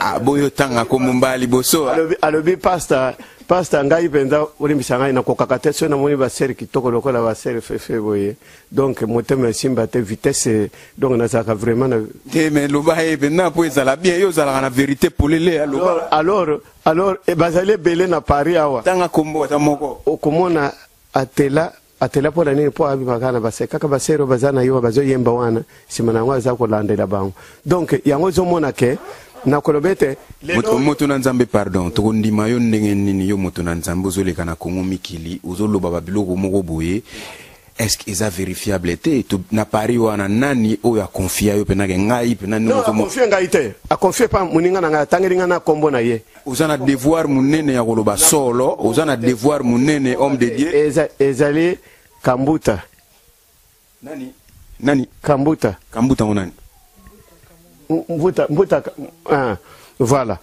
Ah, boyo tanga kombo mbala liboso, ah. Alobi, pasteur, pasteur, ngai mpenza bolimbisa ngai, nakokaka te soki namoni basœur kitoko lokola basœur Fefe boye. Donc motema esimba te, vitesse, donc nazalaka vraiment na Te, mais loba ye mpenza mpo ezala bien. Yo ozalaka na vérité polele, aloba. Alors bazali ebele na Paris awa. Tanga kombo ata moko. Okomona atela atela mpo na nini? Mpo abimaka na basœur, kaka basœur oyo baza na yo, bazoyemba wana, nsima na yango aza kolandela bango. Donc yango ozomona ke nakoloba ete Moto na Nzambe, pardon, tokondima yo ndenge nini? Yo moto na Nzambe, ozoleka na Kongo mikili, ozoloba babiloko moko boye, est ce que eza vérifiable te? Na Paris wana, nani oyo aconfier yo mpenake ngai mpena? Non, aconfier ngai te, aconfier pa moninga na ngai, atangeli ngai na nkombo na ye. Oza na devoir monene ya koloba solo, oza na devoir monene, homme de Dieu. Ezali Kambuta. Nani nani? Kambuta. Kambuta ngo nani? Mbuta, Mbuta, ah, voilà,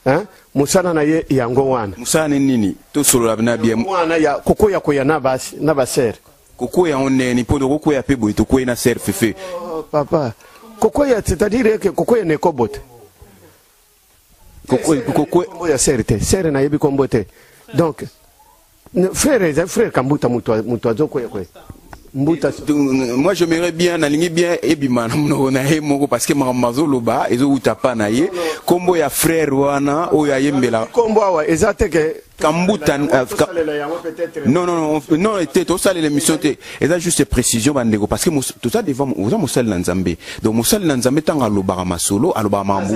hein? Mosala na ye yango wana. Mosala ni nini? Tosolola na bien. Wana ya kokoya koya na basi, na basœur. Kokwea ngo ndeni? Mpo tokokwea mpe boye, tokwei na sœur Fefe. Oh, papa, kokoya, c'est-à-dire que kokoya na ekobo te. Kombo ya sœur te, sœur nayebi kombo te. Donc frère, eza frère Kambuta, moto azokoya koya Mbuta. Moi j'aimerais bien, nalingi bien ebima na monoko na ye moko, parce que makambo azoloba ezowuta pa na ye. Kombo ya frère wana oyo ayembela? Kombo awa eza te ke Kambuta. Tosalela yango peut-être. Non, non, non, non te, tosalela émission te, eza juste précision, bandeko, parce que toza devant, oza mosali na Nzambe. Donc mosali na Nzambe, ntango alobaka masolo, alobaka makambo.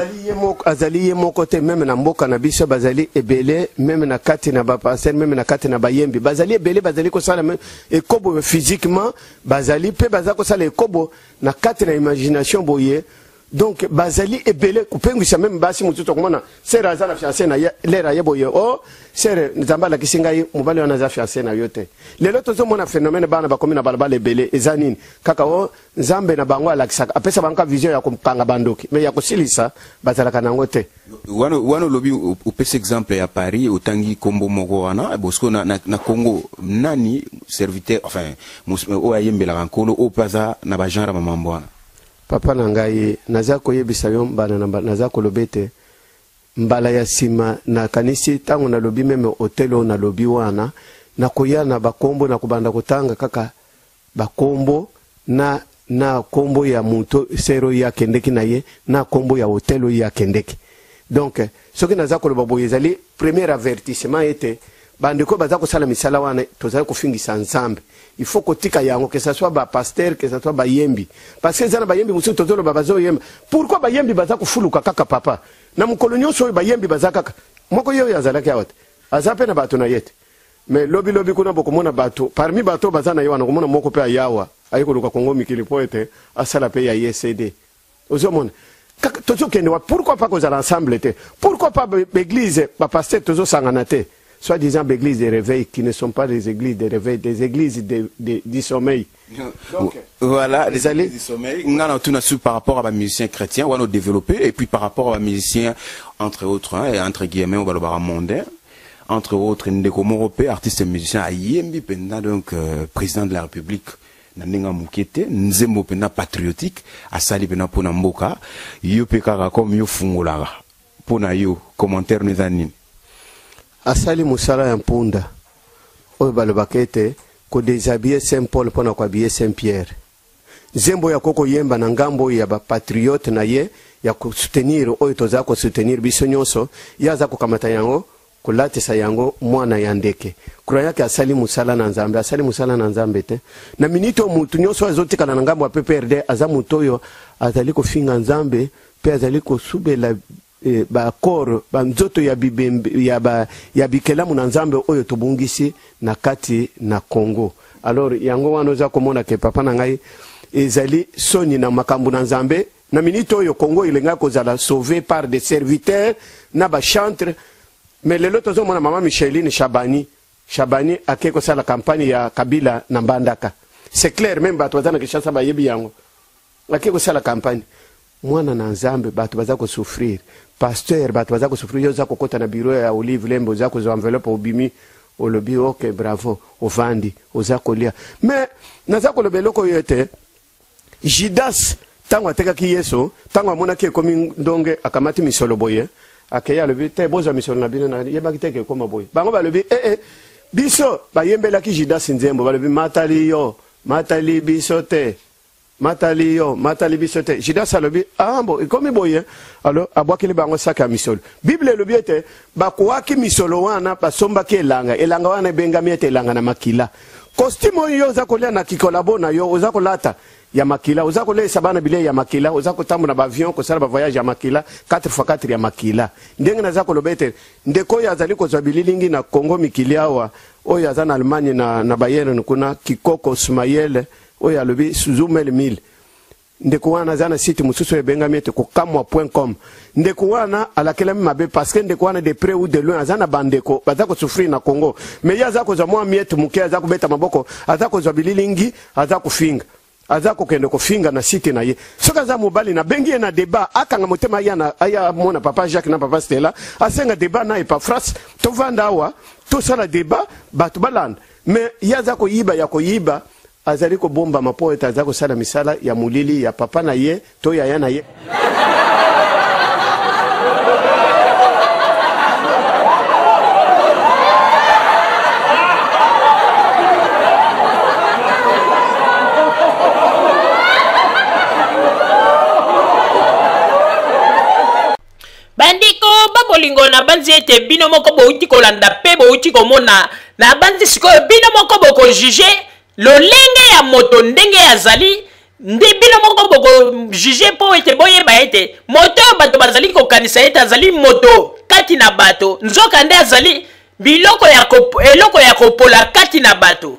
Azali ye moko te. Même na mboka na biso bazali ebele, même na kati na bapasteur, même na kati na bayembi bazali ebele, bazali kosala ekobo physiquement, bazali mpe baza kosala ekobo na kati na imagination boye. Donc bazali ebele kopengwisa même basi mosusu. Okomona sœur aza na fiancé na ye, lere aye boye: o sœur, Nzambe alakisi ngai mobali wana aza fiancé na yo te. Lelo tozomona phénomène, bana bakomi na balabala ebele. Eza nini? Kaka o Nzambe na bango alakisaka, apesa bango ka vision ya kokanga bandoki, mais ya kosilisa bazalaka nango te. Wana olobi, opesi exemple ya Paris, otangi kombo moko wana. Bosco na Congo, nani serviteur, enfin oyo ayembelaka Nkolo, oyo mpe aza na bagenre ya mamambo wana? Papa na ngai, naza koyebisa yo mbala na mbala, naza koloba ete mbala ya nsima nakanisi ntango nalobi même hôtel oyo nalobi wana, nakoya na bakombo, nakobanda kotanga kaka bakombo na kombo ya moto sœur oyo akendeki na ye, na kombo ya hôtel oyo akendeki. Donc soki naza koloba boye, ezali premier avertissement ete bandeko baza kosala misala wana, tozali kofingisa Nzambe. Il faut kotika yango, que ça soit bapasteur, que ça soit bayembi, parce que eza na bayembi mosusu tozoloba bazoyemba. Pourquoi bayembi baza kofuluka kaka, papa, na mokolo nyonso oyo? Bayembi baza kaka moko ye oyo azalaki awa te, aza mpe na bato na ye te. Mais lobilobi kuna bokomona bato, parmi bato oyo baza na ye wana, komona moko mpe ayawa, aye koluka Kongo mikili mpo ete asala mpe ya ye CD. Ozomona kaka tozokende wapi? Pourquoi pas kozala ensemble te? Pourquoi pas baeglise, bapaster tozosangana te? Soi-disant baeglise de réveil qui ne sont pas des églises de réveil, des églises du sommeil. Donc, voilà, les allées du sommeil. Nga na tout par rapport à ba musicien chrétien, wana développer, et puis par rapport à ba musicien, entre autres, hein, et entre guillemets, on va le barrer mondain, entre autres, ndeko moko pe, artiste et musicien, ayembi mpenza, donc, président de la République, na ndenge ya moke te, nzembo mpenza patriotique, asali mpenza mpona mboka. Yo mpe kaka comme yo fungolaka, mpona yo, commentaire no eza nini? Asali mosala ya mpunda oyo balobaka ete kodéshabiller Saint Paul mpona kohabiller Saint Pierre. Nzembo oyo akoki koyemba na ngambo oyo ya bapatriote na ye ya kosoutenir oyo toza kosoutenir biso nyonso, ye aza kokamata yango kolatisa yango mwana ya ndeke, croyant asali mosala na Nzambe. Asali mosala na Nzambe te. Na minute oyo, mutu nyonso oyo azotikala na ngambo ya PPRD aza motu oyo azali kofinga Nzambe mpe azali kosubela baaccord, banzoto ya bibembe ya bikelamu na Nzambe oyo tobungisi na kati na Congo. Alors yango wana oza komona ke, papa na ngai, ezali soni na makambo na Nzambe. Na minute oyo, Congo elingaki kozala sauvé par des serviteurs na bachantre, mais lelo tozomona mama Micheline Shabani. Shabani ake kosala campagne ya Kabila na Mbandaka. C'est clair, même bato baza na Kinshasa bayebi yango. Ake kosala campagne, mwana na Nzambe, bato baza kosouffrir, pasteur, bato baza kosouffrir. Yo oza kokɔta na bureau ya Olive Lembe, oza kozwa enveloppe, obimi, olobi ok, bravo, ovandi, oza kolia. Mais naza koloba eloko oyo ete Judas, ntango atekaki Yesu, ntango amonaki ekomi ndonge, akamati misolo boye, akei, alobi te: "Bozwa misolo na bino, yebaki te ke ekóma boye." Bango balobi ee eh, biso bayembelaki Judas nzembo, balobi: "Matali yo, matali biso te, matali yo, matali biso te." Judas alobi: "Ah bo, ekomi boye." Alo abwakeli bango saki ya misolo. Bible elobi ete bakwaki misolo wana, basombaki elanga. Elanga wana ebengami ete elanga na makila. Costume oyo yo oza kolia na kikolabo na yo, oza kolata ya makila, oza koleisa bana bilei ya makila, oza kotambola na baavion, kosala bavoyage ya makila, 4 x 4 ya makila. Ndenge naza koloba ete ndeko oyo azali kozwa bililingi na Congo mikili awa, oyo aza na Allemagne na Bayern kuna, Kikoko Sumayele, oyo alobi Zumel 1000, ndeko wana aza na site mosusu oyo ebengami ete kokamwa.com. Ndeko wana alakelami mabe, parce que ndeko wana, de près ou de loin, aza na bandeko baza kosouffrir na Congo, mais ye aza kozwa mwa miete moke, aza kobeta maboko, aza kozwa bililingi, aza kofinga, aza kokende kofinga na site na ye. Soki aza mobali, nabengi ye na débat, akanga motema, aya na aya mona papa Jacques na papa Stella, asenga débat na Epafras, tovanda awa, tosala débat, bato balanda. Mais ye aza koyiba ya koyiba, azali kobombama mpo ete aza kosala misala ya molili ya papa na ye to yaya na ye. Bandeko babolingo, na banzi ete bino moko bouti kolanda mpe bouti komona. Na banzi sikoyo bino moko bokojuger lolenge ya moto ndenge azali nde bino moko bokojuger, mpo ete boyeba ete moto oyo bato bazali kokanisa ete azali moto kati na bato, nzoka nde azali biloko ya eloko ya kopola kati na bato.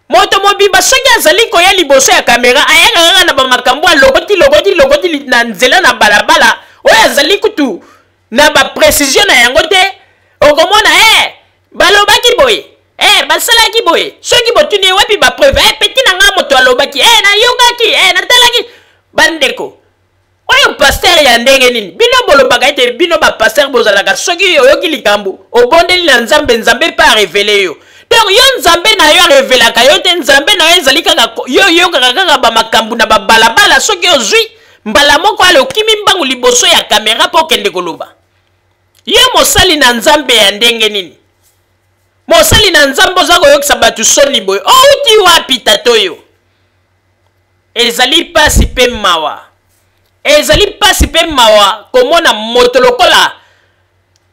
Moto mobimba, soki azali koya liboso ya kamera, ayaka kaka na bamakambo, alokoti lokoti lokoti na nzela na balabala oyo azali kutu na baprécision na yango te. Okomona balobaki boye, basalaki boye. Soki botuni ye wapi bapreuve, petit na ngai moto alobaki, nayokaki, natalaki. Bandeko, oyo pasteur ya ndenge nini? Bino bolobaka ete bino bapasteur bozalaka, soki oyoki likambo, obondeli na Nzambe, Nzambe mpe arévéler yo. Donc yo, Nzambe na yo arévélaka yo te? Nzambe na yo ezali kaka yo oyokaka kaka bamakambo na babalabala, soki ozwi mbala moko ale okimi mbangu liboso ya kamera mpo okende koloba. Ye mosali na Nzambe ya ndenge nini? Mosali na Nzambe oza koyokisa bato soni boye, outi wapi tata oyo? Ezali pasi mpe mawa, ezali pasi mpe mawa komona moto lokola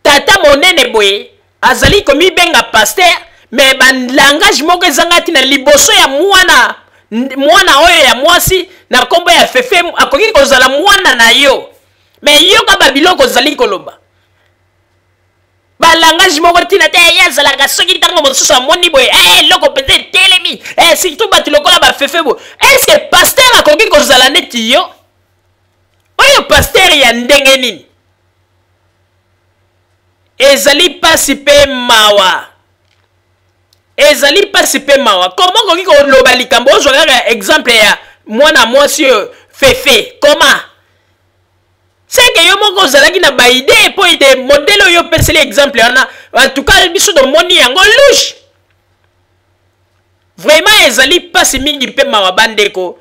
tata monene boye azali komibenga pasteur, mais balangage moko ezanga ntina liboso ya mwana, mwana oyo ya mwasi na nkombo ya Fefe. Akoki kozala mwana na yo, mais yoka babiloko ozali koloba, balangage moko ntina te. Ye azalaka, soki ntango mosusu amoni boye, eloko mpenza etelemi, surtout bato lokola bafefe boye. Est-ce pasteur akoki kozala neti yo? Oyo pasteur ya ndenge nini? Ezali pasi pe mawa. Ezali pasi pe mawa. Comment okoki koloba likambo ozwa kaka exemple ya mwana mwasi oyo Fefe? Comment? Seke yo moko ozalaki na ba idee mpo ete modèle oyo opeseli exemple wana, en tout cas biso tomoni yango louche. Vraiment ezali pasi mingi mpe mawa bandeko.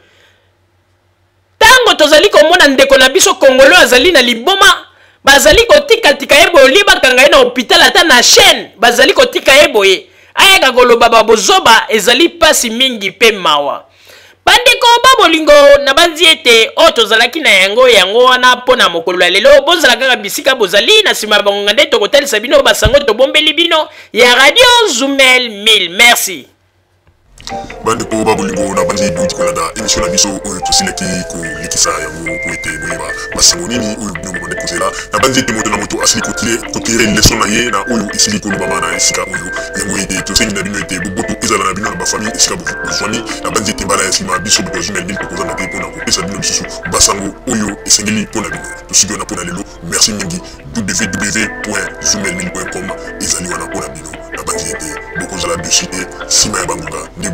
Tango tozali komona ndeko na biso Congolais azali na liboma, bazali kotikatika ye boye olie bakanga ye na hopital ata na chaine bazali kotika ye boye ayaka koloba ba bozoba, ezali pasi mingi pe mawa. Bandeko ba bolingo, nabanzi ete oyo tozalaki na yango yango wana mpo na mokolo ya lelo. Bozala kaka bisika bozali, na nsima ya bangonga nde tokotalisa bino basango tobombeli bino ya Radio Zumel 1000. Merci. Bandeko ba bolingo, na banzi bouti kolanda émission na biso oyo tosilaki kolekisa yango po ete boyeba basango nini oyo bino bobandi kozela. Na banzi ete moto na moto asili kotire leson na ye na oyo esili kolobama na esika oyo yango, ete tosengi na bino ete boboto ezala na bino na bafamille esika bozwami. Na banzi ete mbala ya nsima biso bato ya Zumel 1000 tokozanga te mpona kopesa bino lisusu basango oyo esengeli mpo na bino. Tosuki wana mpo na lelo. Merci mingi. www.zumel1000.com ezali wana mpo na bino. Nabanzi ete bokozala dessus te nsima ya bangonga nde.